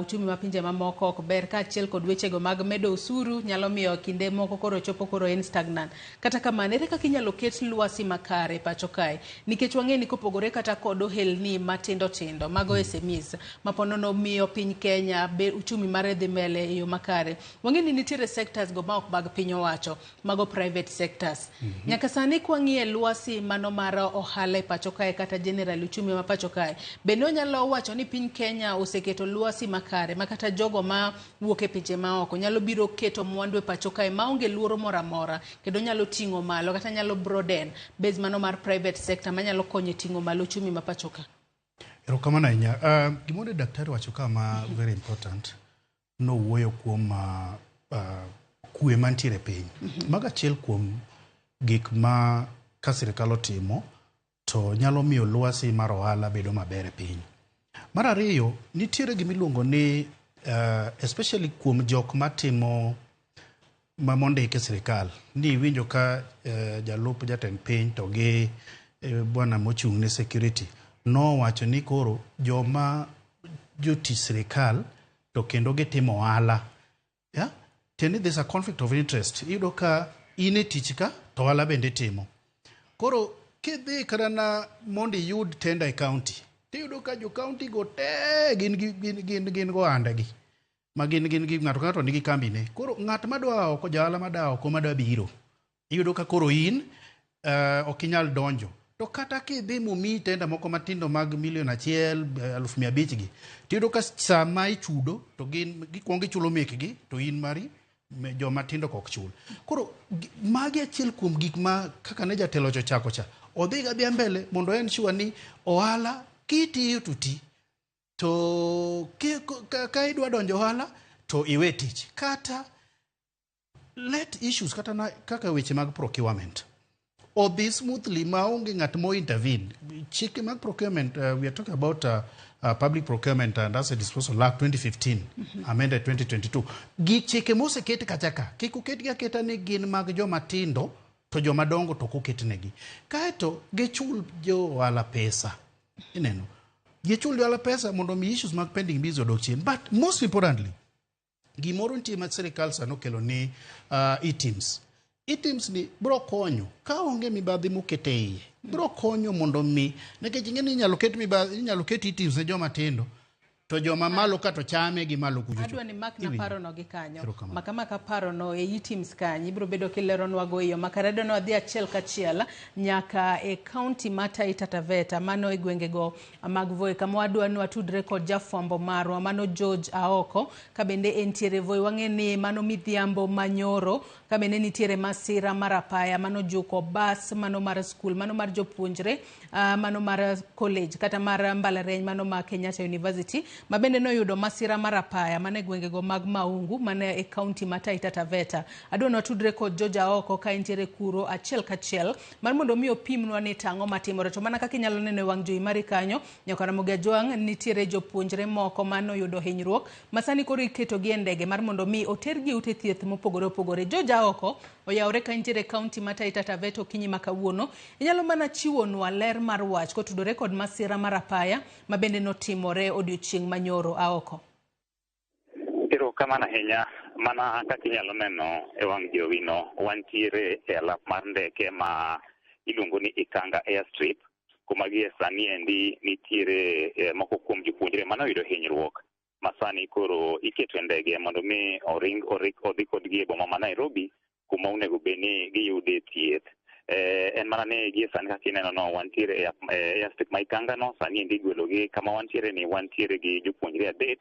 uchumi ma pinje mamoko ok ber kaachiel kod wechego mag medo osuru nyalo miyo kinde moko koro chopo koro en stagnant. Kata kamano, ere kaka inyalo ket lwasi makare pacho kae? Nikech wang'e ni kopogore kata kod ohelni matindo tindo mago SMEs ma ponono miyo piny Kenya be uchumi mare dhi mbele e yo makare. Wang'e ni nitiere sectors go ma ok mag piny owacho, mago private sectors. Nyaka sani kwang'iye lwasi mano mar ohala e pacho kae kata general uchumi ma pacho kae, bende onyalo wacho ni piny Kenya oseketo lwasi makare ma kata jogo ma wuok e pinje maoko nyalo biro keto mwandu e pacho kae maonge luoro moro amora kendo nyalo ting'o malo kata nyalo broaden base mano mar private sector manyalo konyo e ting'o malo uchumi ma pacho ka. Erokamano ahinya. Gimoro daktari wacho ka ma very important nowuoyo kuom kwe mantiere e piny. Mago achiel kuom gik ma ka sirikal otimo to nyalo miyo lwasi mar ohala bedo maber e piny. Mar ariyo, nitiere gimiluongo ni especially kuom jok matimo ma mondik e sirikal ni iwinjo ka jalup jatend piny to gi bwana mochung' ne security nowacho ni koro joma jotich sirikal to kendo gitimo ohala, yeah? Tiende there's a conflict of interest. Iyudo ka in e tich ka to ohala bende itimo. Koro kidhi kata na mondo iyud tender e county, tiyudo ka jo county go te gin go ohandegi ma gin gi ng'ato ka ng'ato nigi kambi ne. Koro ng'at madwa oko, jaohala mada oko madwa biro, iyudo ka koro in ok inyal donjo. To kata kidhi momiyi tender moko matindo mag milion 1, 500,000 gi, tiyudo ka sama ichudo to gin gikuongo gichulo mekgi to in mari joma tindo ok chul. Koro magi achiel kuom gik ma kaka ne jatelo cha ochako cha, odhi ga adhiya mbele mondo ensure ni ohala kitiyo to ti. To ka idwa donjo ohala to iwe tich. Kata let issues kata na, kaka weche mag procurement odhi smoothly maonge ng'at mo intervene. Chike mag procurement, we are talking about Public Procurement and Asset Disposal Act 2015, amended 2022. Gi chike moseket kacha ka, kik oketgi aketa ni gin mag joma tindo to joma dongo to ok oketnegi. Kaeto gichul jo ohala pesa. Ineno? Gichul jo ohala pesa mondo mi issues mag pending bills odok chien. But most importantly, gimoro nitie ma sirikal sani okelo ni eTIMS. eTIMS ni bro konyo ka onge mibadhi mokete iye. Bro konyo mondo mi nikech ing'e ni inyalo ket mibadhi, inyalo ket eTIMS ne joma tindo to joma malo ka to chame gi malo kucho. Adwa ni mak na Iwinjo? parono gi kanyo. Erokamano. Maka maka parono e eTIMS kanyo ibiro bedo kileronwa go e yo makare. Adwa ni wadhi achiel kachiel nyaka e kaunti ma Taita Taveta, mano e gwengego mag Voi, kama wadwa ni watudre kod jafwambo marwa mano George Aoko, ka bende entiere Voi. Wang'e ni mano midhiambo manyoro ka bende nitiere masira mar apaya mano juko bas mano mar skul mano mar jopuonjre mano mar college kata mar mbalariany mano ma Kenyatta University ma bende noyudo masira mar apaya mane gwengego mag Maungu mane e kaunti ma Taita Taveta. Adwa ni watudre kod George Aoko ka entiere kuro achiel kachiel mar mondo mi opimnwa ni tang'o matimore. To mana kaka inyalo neno e wang' jowi mari kanyo, nyaka Ramogi Ajwang' nitiere jopuonjre moko manoyudo hinyruok ma sani koro iketogi e ndege mar mondo mi otergi e ute thieth mopogore opogore. George Aoko oyawore ka entiere e kaunti ma Taita Taveta okinyi ma kawuono. Inyalo mana chiwonwa ler mar wach kotudore kod masira mar apaya ma bende notimore odiochieng' manyoro. Aoko. Erokamano ahinya. Mana kaka inyalo neno e wang' jowi no, wantiere e alap mar ndeke ma iluongo ni Ikanga Airstrip, kuma gie sani endi nitiere moko kuom jopuonjre manoyudo hinyruok. Ma sani koro iketo e ndege mondo mi oring odhi kodgi e boma ma Nairobi kuma onego bed ni giyude thieth. En mana ni gie sani kaka ineno no wantiere e airstrip ma Ikanga no sani endi igwelogi kama wantiere ni wantiere gi jopuonjre 3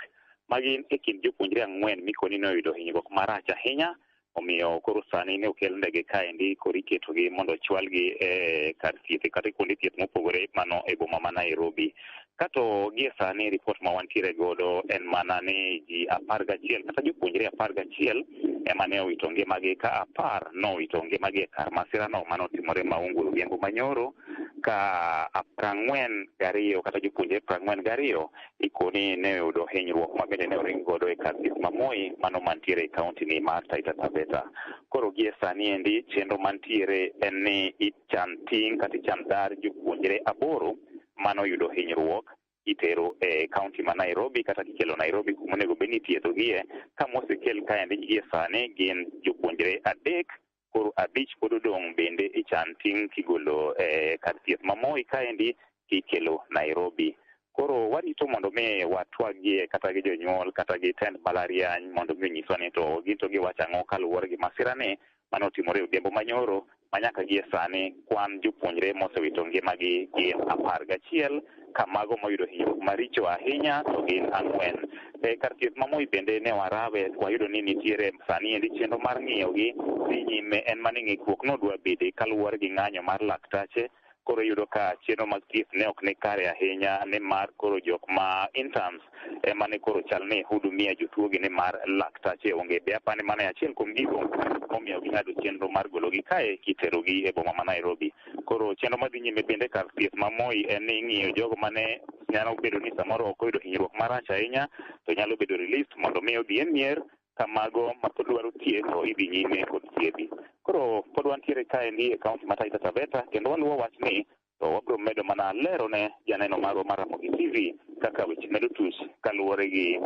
ma gin e kind jopuonjre 4 mikoni ne oyudo hinyruok marach ahinya. Omiyo koro sani ne okel ndege kaendi koro iketogi mondo ochwalgi e kar thieth kata kuonde thieth mopogore mano e boma ma Nairobi. Kato gie sani ripot ma wantiere godo en mana ni ji 11 kata jopuonjre 11 ema ne owito ngimagi ka 10 nowito ngimagi e kar masirano manotimore Maungu odhiambo manyoro, ka 42 kata jopuonjre 42 ikoni ne oyudo hinyruok ma bende ne oring godo e kar thieth ma Moi mano mantiere e kaunti ni mar Taita Taveta. Koro gie sani endi chenro mantiere en ni ichan ting' kata ichan dar jopuonjre 8 manoyudo hinyruok itero e kaunti ma Nairobi kata kikelo Nairobi kuma onego bed ni ithiedhogie. Ka mosekel kaendi gie sani gin jopuonjre 3, koro 5 pod odong' bende ichan ting' kigolo e kar thieth ma Moi kaendi kikelo Nairobi. Koro warito mondo mi watwagie kata gi jonyuol kata gi tend mbalariany mondo mi onyiswa ni to gin to giwacho ang'o kaluwore gi masirani manotimore odhiambo manyoro ma nyaka gie sani kwan jopuonjre mosewito ngimagi gin 11, ka mago moyudo hinyruok maricho ahinya to gin 4. E kar thieth ma Moi bende ne warawe wayudo ni nitiere sani endi chenro mar ng'iyogi dhi nyime, en mana ni ng'ikruok nodwa bede kaluwore gi ng'anyo mar laktache. Koro iyudo ka chenro mag thieth ne ok ni kare ahinya nimar koro jok ma interns ema ne koro chal ni hudumia jotuogi nimar laktache onge. Be apani mano e achiel kuom gigo momiyo ging'ado chenro mar gologi kae kiterogi e boma ma Nairobi. Koro chenro madhi nyime bende kar thieth ma Moi en ni ing'iyo jogo mane nyalo bedo ni samoro ok oyudo hinyruok marach ahinya to nyalo bedo released mondo mi odhi e mier, ka mago ma pod dwaro thieth to idhi nyime kod thiedhi. Koro pod wantiere kaendi e kaunti ma Taita Taveta kendo waluwo wachni to wabiro medo mana lero ne janeno marwa mar Ramogi TV kaka weche medo tuch kaluwore gi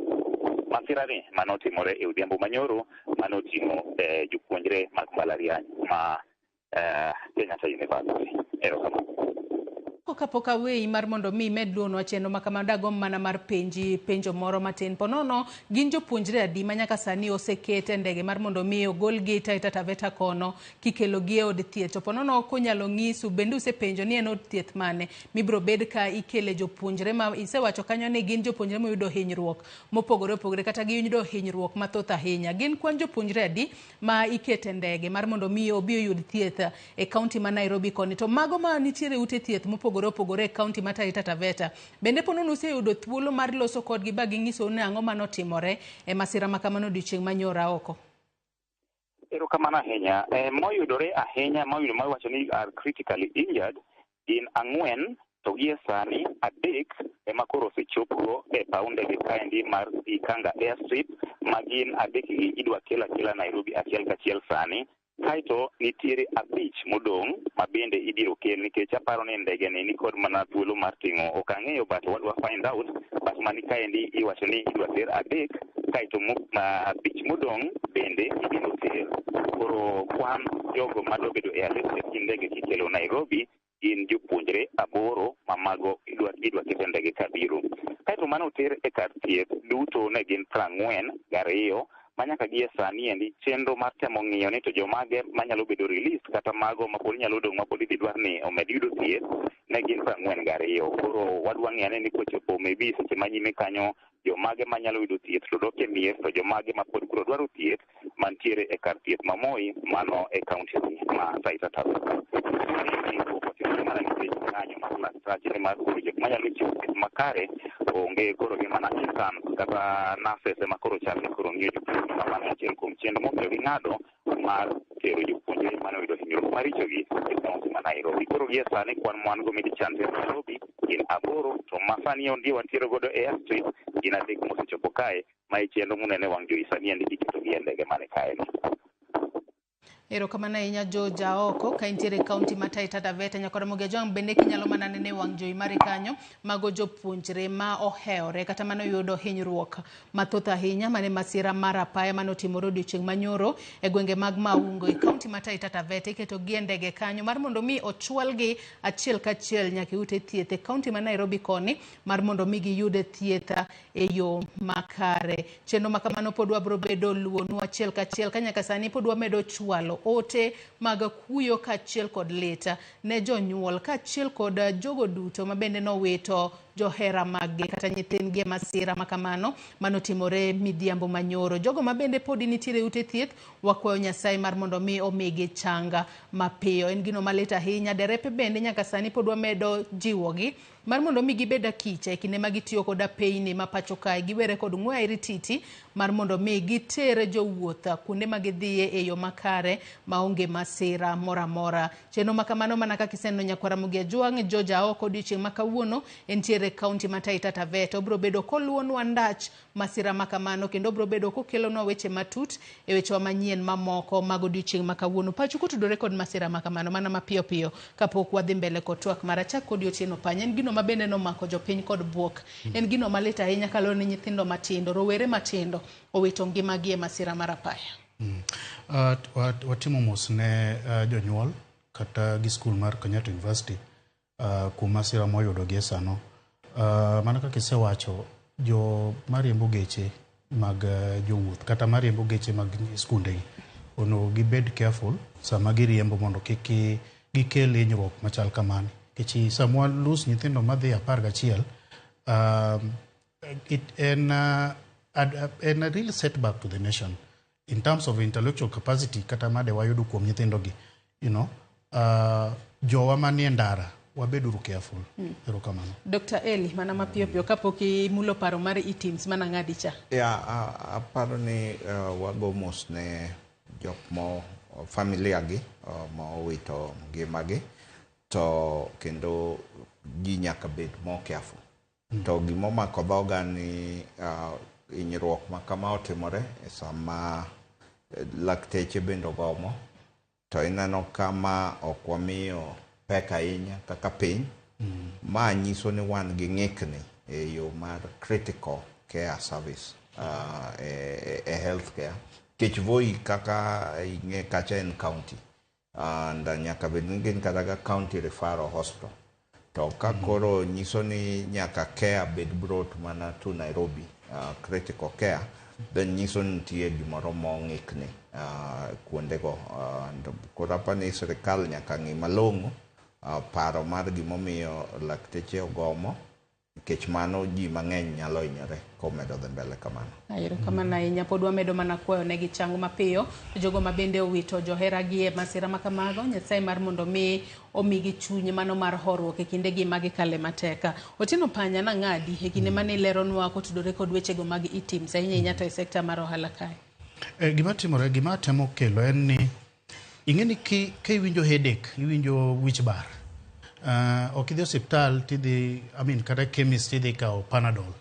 masirani manotimore e odhiambo manyoro manoting'o jopuonjre mag mbalariany ma Kenyatta University. Erokamano. Kapok aweyi mar mondo mi imed luonwa chenro ma kamano, dagomb mana mar penji penjo moro matin. Ponono gin jopuonjre adi ma nyaka sani oseket e ndege mar mondo mi ogolgi Taita Taveta kono kikelogi e od thieth? To ponono konyalo ng'isu bende usepenjo ni en od thieth mane mibiro bed ka ikele jopuonjre ma isewacho kanyo ni gin jopuonjre moyudo hinyruok mopogore opogore kata giyudo hinyruok mathoth ahinya. Gin kwan jopuonjre adi ma ikete ndege mar mondo mi obi oyud thieth e kaunti ma Nairobi koni? To mago ma nitiere ute thieth mopogore opogore e kaunti ma Taita Taveta bende ponono useyudo thuolo mar loso kodgi ba ging'isou ni ang'o manotimore e masira ma kamano odiochieng' manyoro oko? Erokamano ahinya. Moyudore ahinya moyudo mawacho ni are critically injured gin 4, to gie sani 3 ema koro osechopgo e paw ndege kaendi mar Ikanga Airstrip, ma gin 3 gi idwa kel akela Nairobi achiel kachiel sani. Kaeto nitiere 5 modong' ma bende ibiro kel nikech aparo ni ndege ni nikod mana thuolo mar ting'o, ok ang'eyo but wadwa find out, but mani kaendi iwacho ni idwa ter 3, kaeto 5 modong' bende ibiro ter. Koro kwan jogo madwa bedo e airlift e ndege kikelo Nairobi gin jopuonjre 8 ma mago idwa ket e ndege kabiro. Kaeto mano oter e kar thieth duto ne gin 42 ma nyaka gie sani endi chenro mar temo ng'iyo ni to jomage manyalo bedo released kata mago mapod nyalo dong' mapod idhi dwar ni omed yudo thieth ne gin 42. Koro wadwa ng'iyo ane ni kochopo maybe seche ma nyime kanyo jomage manyalo yudo thieth to dok e mier, to jomage mapod koro dwaro thieth mantiere e kar thieth ma Moi mano e kaunti ma Taita Taveta. Mana nikech ng'anyo mar laktache mar koro jok manyalo chiwo thieth makare onge, koro gi mana interns kata nurses ema koro chal ni koro ng'iyo jopuonjre ma mano achiel kuom chenro momiyo ging'ado mar tero jopuonjre mane oyudo hinyruok marichogi e kaunti ma Nairobi. Koro gie sani kwan mwan go midhi chan ter Nairobi gin 8, to ma sani ondie wantiere godo e airstrip gin 3 mosechopo kae, ma e chenro munene wang' jowi sani endi giketogi e ndege mane kae ni. Erokamano ahinya Jo Jaoko ka intiere e kaunti ma Taita Taveta. Nyakora Ramogi Ajwang' bende kinyalo mana nene wang' jowi mari kanyo, mago jopuonjre ma ohewore kata mano yudo hinyruok mathoth ahinya mane masira mar apaya mane otimore odiochieng' manyoro e gwenge mag Maungo e kaunti ma Taita Taveta. Iketo gi e ndege kanyo mar mondo mi ochwalgi achiel kachiel nyaka e ute thieth e kaunti ma Nairobi koni mar mondo mi giyud thieth e yo makare. Chenro ma kamano pod wabro bedo luwonu achiel kachiel ka nyaka sani pod wamedo chwalo ote mag kuyo kaachiel kod lit ne jonyuol kaachiel kod jogo duto ma bende nowito johera maggi kata nyithindgi e masira ma kamano manotimore midhiambo manyoro. Jogo ma bende podi nitiere e ute thieth wakwayo Nyasaye mar mondo mi omigi changa mapiyo. En gino malit ahinya. Derepe bende nyaka sani pod wamedo jiwogi mar mondo mi gibed akicha e kinde ma gitiyo kod apeyni ma pacho kae, giwere kod ng'we airititi mar mondo mi giter jowuoth kuonde ma gidhiye e yo makare maonge masira moro amora. Chenro ma kamano mana kaka iseneno nyakwar Ramogi Ajwang', George Aoko odiochieng' ma kawuono entiere e kaunti ma Taita Taveta. Obiro bedo koluwonwa ndach masira ma kamano kendo obiro bedo kokelonwa weche matut e wechewa manyien mamoko mag odiochieng' ma kawuono. Pachu kotudore kod masira ma kamano mana mapiyo piyo kapok wadhi mbele kod twak mar achak kod Otieno Pany. En gino ma bende nomako jopiny kod buok. En gino malit ahinya kaluwore ni nyithindo matindo, rowere matindo owito ngimagi e masira mar apaya. Watimo mos ne jonyuol kata gi skul mar Kenyatta University kuom masira moyudo gi e sano. Mana kaka isewacho, jo mariembo geche mag jowuoth kata mariembo geche mag skunde gi onego gibed careful sama giriembo mondo kik gikel hinyruok machal kamano. Nikech sama wa lose nyithindo madhi 11, it en a real setback to the nation in terms of intellectual capacity kata made wayudo kuom nyithindo gi. Jowa manie ndara, wabeduru careful. Erokamano. Dr. Eli, mana mapiyo piyo kapok imulo paro mar eTIMS mana ng'adi cha. Yeah, aparo ni wago mos ne jok mo familia gi ma owito ngimagi, to kendo ji nyaka bed more careful. To gimomako dhoga ni hinyruok ma kama otimore e sama lakteche bende ogomo, to ineno kama ok wamiyo pek ahinya kaka piny. Ma nyiso ni wan gi ng'ikni e yo mar critical care service e healthcare. Nikech Voi kaka ing'e kacha en county, and nyaka bed ni gin kata ka county referral hospital. To ka koro nyiso ni nyaka care bed brought mana to Nairobi, critical care, then nyiso ni nitie gimoro mong'ikni kuondego. Koro aparo ni sirikal nyaka ng'i malong'o paro mar gimomiyo lakteche ogomo, nikech mano ji mang'eny nyalo hinyore komedo dhi mbele kamano. Erokamano ahinya. Pod wamedo mana kwayo negi chango mapiyo. To jogo ma bende owito joheragi e masira ma kamago, Nyasaye mar mondo mi omigi chuny mano mar horuok e kindegi ma gikale matek. Otieno Panya nang'adi e kinde mane ileronwa kotudore kod wechego mag eTIMS ahinya ahinya to e sekta mar ohala kae. Gima timore, gima temo kelo en ni ing'e ni ka iwinjo headache, iwinjo wich bar, ok idhi osiptal tidhi, I mean, kata chemist tidhi kawo Panadol.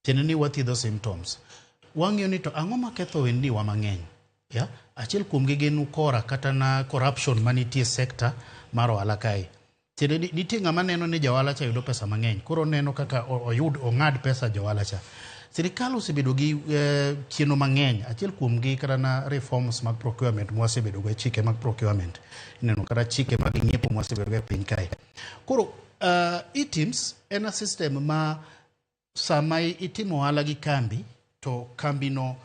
Tiende ni wathiedho symptoms. Wang'iyo ni to ang'o maketho ohendniwa mang'eny. Yeah? Achiel kuomgi gin ukora kata na corruption manitie sector mar ohala kae. Tiende ni nitie ng'ama neno ni ja ohala cha yudo pesa mang'eny, koro oneno kaka oyud ong'ad pesa ja ohala cha. Sirikal osebedo gi chenro mang'eny, achiel kuomgi kata na reforms mag procurement mwasebedo go, chike mag procurement. Ineno kata chike mag ng'iepo mwasebedo go e piny kae. Koro eTIMS en a system ma sama itimo ohala gi kambi, to kambino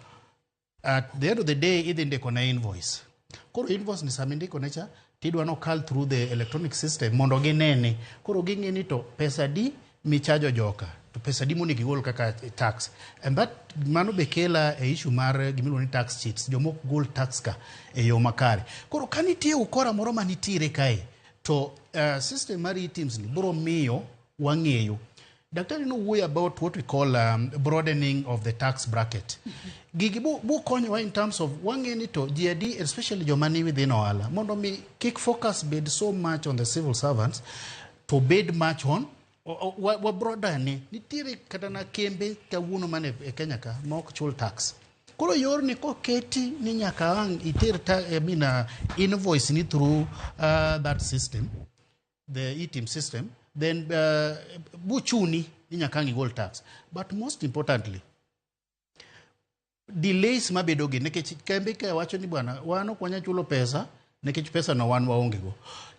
at the end of the day idhi ndiko ne invoice. Koro invoice ni sama indiko ne cha, tidwa nokal through the electronic system mondo ginene. Koro ging'e ni to pesa di michajo joka, to pesa di monego igol kaka tax. And that mano be kela e issue mar gimiluongo ni tax cheats, jomok gol tax ka e yo makare. Koro ka nitie ukora moro manitiere kae, to system mar eTIMS ni biro miyo wang'eyo. Daktari nowuoyo about what we call broadening of the tax bracket. Gigi bu konyowa in terms of wang'e ni to ji adi, especially joma ni within ohala, mondo mi kik focus bed so much on the civil servants, to bed much on wa broaden ni nitiere kata na kembe kawuono mane e Kenya ka ma ok chul tax. Koro yorni koketi ni nyaka ang' iter I mean, invoice ni through that system, the eTIMS system, then buchuni ni nyaka ang' igol tax. But most importantly, delays mabedo gi nikech kembe ka wacho ni bwana wan ok wanyal chulo pesa nikech pesa no wan waonge go.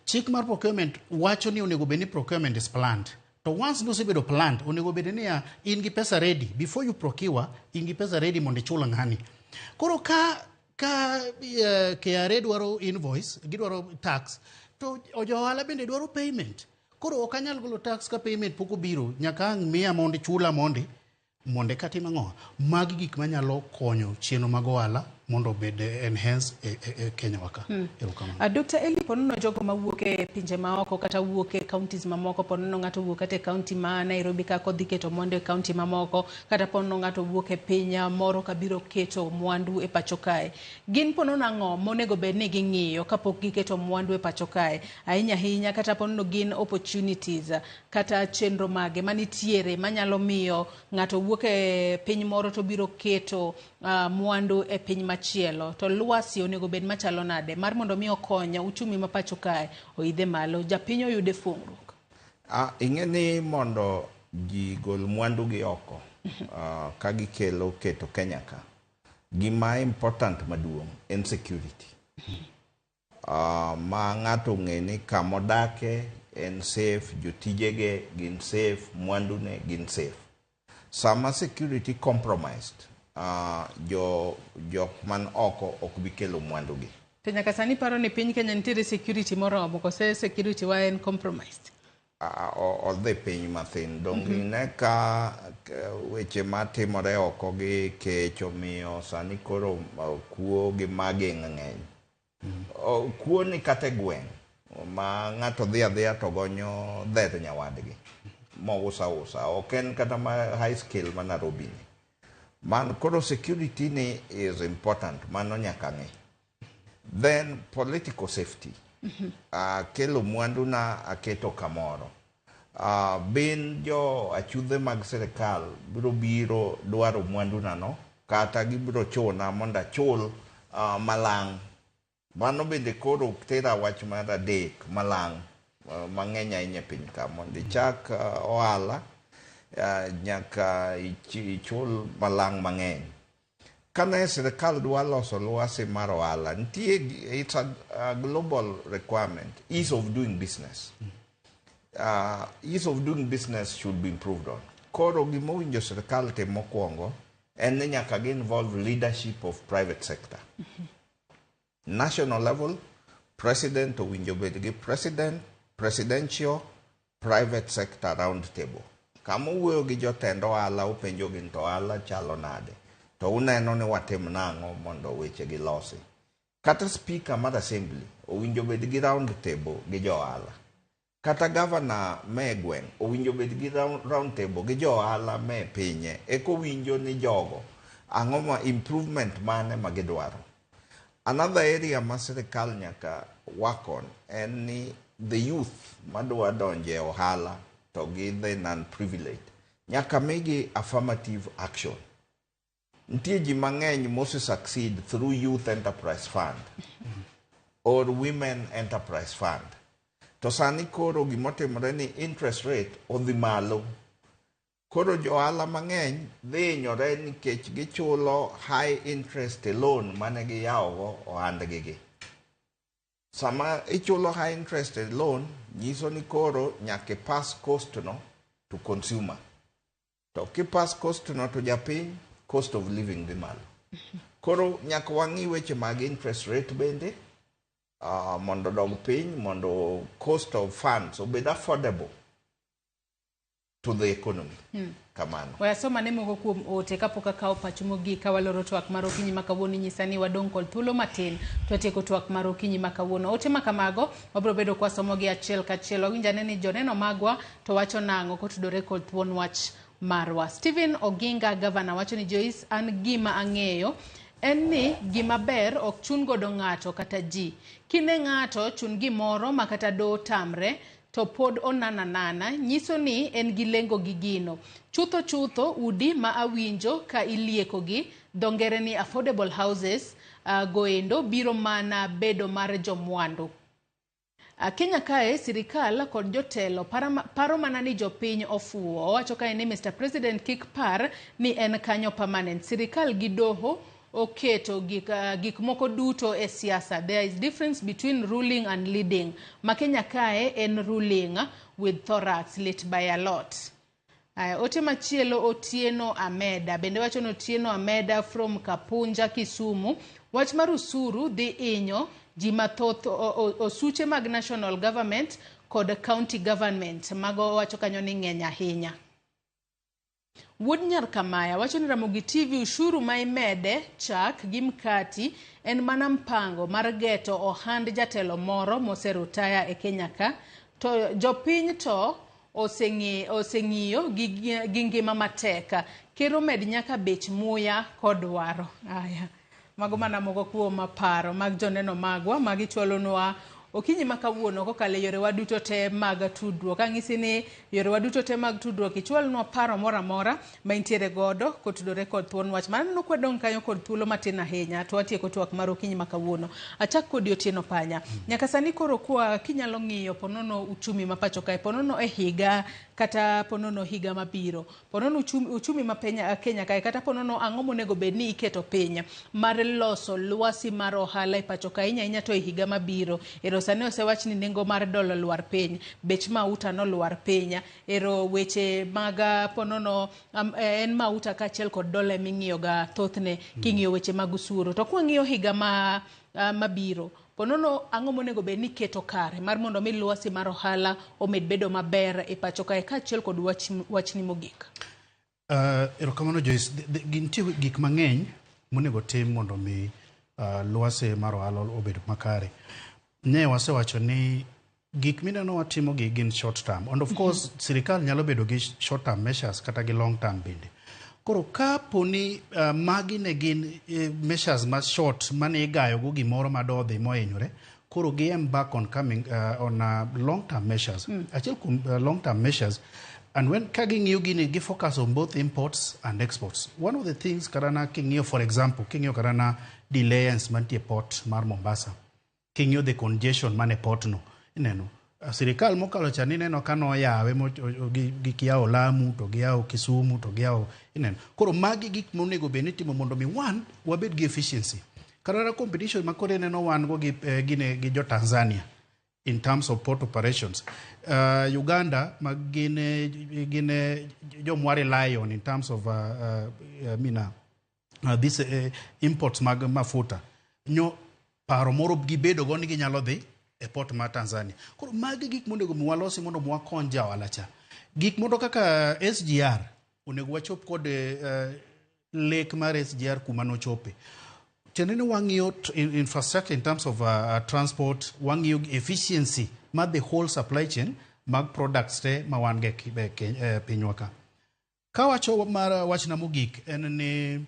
Chik mar procurement wacho ni onego bed ni procurement is planned. To once nosebedo planned, onego bed niya in gi pesa ready before you procure, in gi pesa ready mondo ichul ng'ani. Koro ka KRA dwaro invoice, gidwaro tax, to jo ohala bende dwaro payment. Koro ok anyal golo tax ka payment pok obiro, nyaka ang' miya mondi chula mondi eka tim ang'o? Magi gik manyalo konyo chenro mag ohala mondo obed enhance e Kenya wa ka. Erokamano. Dr. Eli, ponono jogo mawuok e pinje maoko kata wuok e counties mamoko, ponono ng'ato wuok kata e county ma Nairobi ka kodhi keto mwandu e county mamoko, kata ponono ng'ato wuok e piny moro kabiro keto mwandu e pacho kae. Gin ponono ang'o monego bed ni ging'iyo kapok giketo mwandu e pacho kae? Ahinya ahinya kata ponono gin opportunities kata chenro mage manitiere manyalo miyo ng'ato wuok e piny moro to biro keto mwandu e piny machielo. To lwasi onego bed machalo nade mar mondo mi okony uchumi ma pacho kae oidhe malo, japiny oyude fuong'ruok? Ing'e ni mondo ji gol mwandu gi oko ka gikelo keto Kenya ka, gima important maduong' en security. Ma ng'ato ong'e ni kamodake en safe, jotijege gin safe, mwandune gin safe. Sama security compromised, jok man oko ok bi kelo mwandu gi. To nyaka sani paro ni piny Kenya nitiere security moromo kose security wa en compromised? Odhi piny mathin. Dong ine ka weche matimore oko gi kech omiyo sani koro kuo gi magi ng'eny. Kuo ni kata e gweng' ma ng'ato dhi adhiya to gonyo dher nyawadgi mousa usa. Ok en kata ma high scale ma Nairobi ni. Man koro security ni is important, mano nyaka ng'i. Then political safety. Akelo mwandu na aketo kamoro. Bin jo achudhe mag sirikal biro biro dwaro mwandu na no, kata gibiro chuna mondo achul malang'. Mano bende koro tera wach mar adek malang' mang'eny ahinya e piny ka. Mondo ichak ohala, nyaka ichul malang' mang'eny. Kane sirikal dwa loso lwasi mar ohala, nitie, it's a global requirement, ease of doing business. Ease of doing business should be improved on. Koro gimowinjo sirikal tim mokwongo en ni nyaka gi involve leadership of private sector. National level, president owinjo bed gi presidential private sector round table. Kama owuoyo gi jotend ohala, openjo gi to ohala chalo nade. To uneno ni watim nang'o mondo weche gi losi. Kata speaker mar assembly owinjo bed gi round table gi jo ohala. Kata governor me gweng' owinjo bed gi round table gi jo ohala me pinye. Eko winjo ni jogo ang'o ma improvement mane ma gidwaro. Another area ma sirikal nyaka work on en ni the youth madwa donje ohala to gi the non-privileged nyaka migi affirmative action. Nitie ji mang'eny mose succeed through Youth Enterprise Fund or Women Enterprise Fund. To sani koro gimotimore ni interest rate odhi malo. Koro jo ohala mang'eny dhi hinyore nikech gichulo high interest loan mane giyawogo ohandgi gi. Sama ichulo high interest loan, nyiso ni koro nyaka ipass cost no to consumer. To kipass cost no to japiny, cost of living dhi malo. Koro nyaka wang'i weche mag interest rate bende, mondo odog piny, mondo cost of funds obed affordable to the economy. Kamano. We asoma ne moko kuom ote kapok akawo pachu mogik ka waloro twak mar okinyi ma kawuono. Inyisa ni wadong' kod thuolo matin to watieko twak mar okinyi ma kawuono. Ote ma kamago wabiro bedo kwasomogi achiel kachiel. Wawinj ane ni joneno magwa to wacho nang'o kotudore kod thuon wach marwa. Stephen Oginga gavana wacho ni Joyce, an gima ang'eyo en ni gima ber ok chun godo ng'ato kata ji. Kine ng'ato chun gimoro ma kata do tamre to pod onana nana, nyiso ni en gi lengo gi gino. Chutho chutho udi ma awinjo ka ilieko gi Dho ngere ni affordable houses goendo biro mana bedo mar jomwandu. Kenya kae sirikal kod jotelo paro mana ni jopiny ofuwo. Owacho kae ni Mr. President kik par ni en kanyo permanent. Sirikal gi doho oketo gik moko duto e siasa. There is difference between ruling and leading. Ma Kenya kae en ruling with thorax lit by a lot. Ote machielo Otieno Ameda bende wacho ni Otieno Ameda from Kapunja, Kisumu. Wach mar usuru dhi inyo ji mathoth, osuche mag national government kod county government. Mago wacho kanyo ni ng'eny ahinya. Wuod Nyar Kamaya wacho ni Ramogi TV, ushuru ma imede chak gi mkati en mana mpango mar geto ohand jatelo moro moserutaya e Kenya ka. To jopiny to oseng'iyo gi ngima matek. Ker omed nyaka bech muya kod waro. Aya. Mago mana moko kuom paro mag joneno magwa magichwalonwa okinyi ma kawuono kokalo e yorewa duto te mag tudruok. Ang'isi ni yorewa duto te mag tudruok ichwalnwa paro moro amora ma intiere godo kotudore kod thuon wach. Maneno kwadong' kanyo kod thuolo matin ahinya to watieko twak mar okinyi ma kawuono. Achak kodi Otieno Panya. Nyaka sani koro kwa kinyalo ng'iyo ponono uchumi ma pacho kae, ponono e higa kata ponono higa mabiro, ponono uchumi ma Kenya kae, kata ponono ang'o monego bed ni iketo piny mar loso lwasi mar ohala e pacho kae ahinya ahinya to e higa mabiro. Ero sani osewach ni nengo mar dola olwar piny, bech mauta nolwar piny. Ero weche mag ponono en mauta kaachiel kod dola eming'iyo ga thothne king'iyo weche mag usuru. To kwang'iyo higa mabiro, ponono ang'o monego bed ni iketo kare mar mondo mi lwasi mar ohala omed bedo maber e pacho kae kaachiel kod wachni mogik? Erokamano Joyce. Nitie gik mang'eny monego tim mondo mi lwasi mar ohala obed makare. Ne wasewacho ni gik mineno watimo gi gin short term, and of course sirikal nyalo bedo gi short term measures kata gi long term bende. Koro kapo ni magi ne gin measures ma short mane igayo go gimoro madodhi mohinyore, koro gi embark on coming on long term measures. Achiel kuom long term measures, and when ka ging'iyo gini, gi focus on both imports and exports. One of the things kata na king'iyo, for example, king'iyo kata na delays mantie port mar Mombasa, king'iyo the congestion mane port no, ineno sirikal mokalo cha nineno ka noyawe giyawo Lamu to giyawo Kisumu to giyawo, ineno. Koro magi gik monego bed ni itimo mondo mi one, wabed gi efficiency. Kata na competition ma koro ineno wan go gi, gine, gi jo Tanzania in terms of port operations. Uganda ma gin jomwa rely on in terms of mina this imports mag mafuta. Nyo paro moro gibedo go ni ginyalo dhi e port mar Tanzania. Koro magi gik monego mi walosi mondo mi wakony ja ohala cha. Gik moko kaka SGR onego wachop kod lek mar SGR kuma nochope. Tiende ni wang'iyo infrastructure in terms of transport, wang'iyo efficiency mar the whole supply chain mag products te ma wan go e pinywa ka. Kawacho mar wachna mogik en ni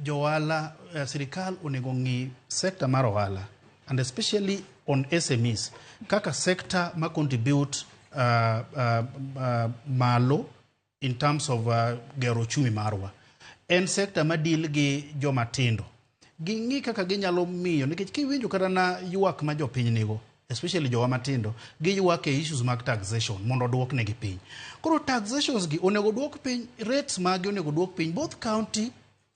johala, sirikal onego ng'i sector mar ohala and especially on SMEs kaka sector ma contribute malo in terms of gero uchumi marwa. En sector ma deal gi joma tindo. Ging'i kaka ginyalo miyo, nikech kiwinjo kata na ywak ma jopiny nigo, especially jowa matindo, giywak e issues mag taxation mondo oduoknegi piny. Koro taxations gi onego duok piny, rates magi onego duok piny, both county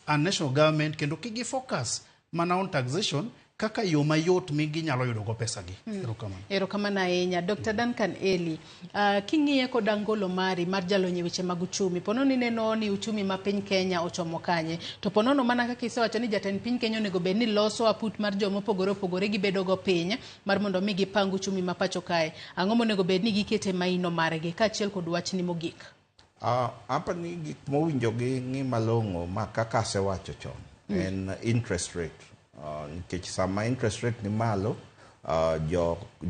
and national government, kendo kik gi focus mana on taxation kaka yo mayot mi ginyalo yudo go pesa gi. Erokamano. Erokamano ahinya. Dr. Duncan Eli, king'iye kod angolo mari mar jalony e weche mag uchumi, ponono ineno ni uchumi ma piny Kenya ochomo kanye? To ponono mana kaka isewacho ni jatend piny Kenya onego bed ni loso aput mar joma opogore opogore gibedo go piny mar mondo mi gipang uchumi ma pacho kae. Ang'o monego bed ni gikete maino margi kaachiel kod wachni mogik? Apa ni gik mowinjo gi ng'i malong'o ma kaka asewacho chon en interest rate. Nikech sama interest rate ni malo,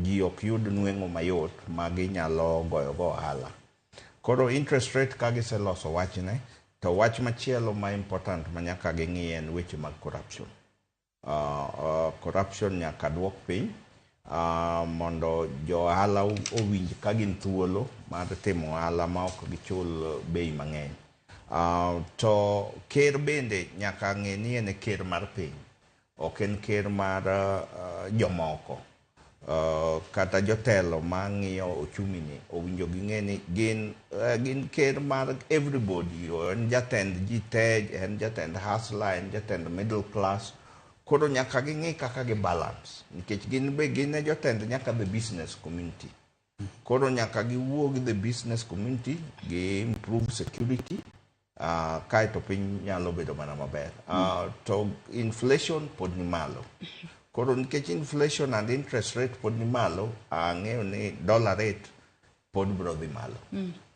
ji ok yud nweng'o mayot ma ginyalo goyo go ohala. Koro interest rate ka giseloso wachne, to wach machielo ma important ma nyaka ging'i en weche mag corruption. Corruption nyaka duok piny mondo jo ohala owinj ka gin thuolo mar timo ohala ma ok gichul bei mang'eny. To ker bende nyaka ng'e ni en e ker mar piny, ok en ker mar jomoko. Kata jotelo mang'iyo ochumi ni owinjo ging'e ni gin ker mar everybody. En jatend ji te, en jatend hustler, en jatend middle class. Koro nyaka ging'i kaka gi balance, nikech gin be gin e jotend nyaka the business community. Koro nyaka giwuo gi the business community, gi improve security, kaeto piny nyalo bedo mana maber. To inflation pod ni malo. Koro nikech inflation and interest rate pod ni malo, ang'eyo ni dollar rate pod biro dhi malo.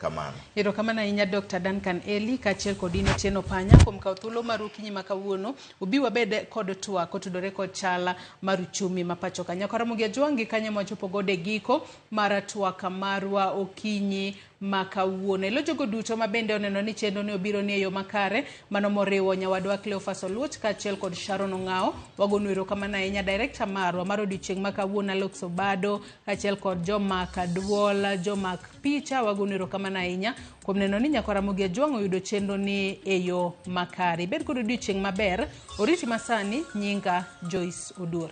Kamano. Erokamano ahinya Dr. Duncan Eli kaachiel kod in Otieno Panya kuom kawo thuolo mar okinyi ma kawuono ubi wabed kod twak kotudore kod chala mar uchumi ma pacho ka. Nyaka Ramogi Ajwang' gi kanyo mwachopo godo e giko mar twak marwa okinyi ma kawuono. Elo jogo duto ma bende oneno ni chenro ni obiro ni e yo makare, mano moriwo nyawadwa Cleophas Oluoch kaachiel kod Sharon Ong'ao. Wagonu erokamano ahinya director marwa mar odiochieng' ma kawuono Alex Obado kaachiel kod jomak duol, jomak picha, wagonu erokamano ahinya kuom neno ni nyaka Ramogi Ajwang' oyudo chenro ni e yo makare. Ibed kod odiochieng' maber, oriti masani, nyinga Joyce Oduor.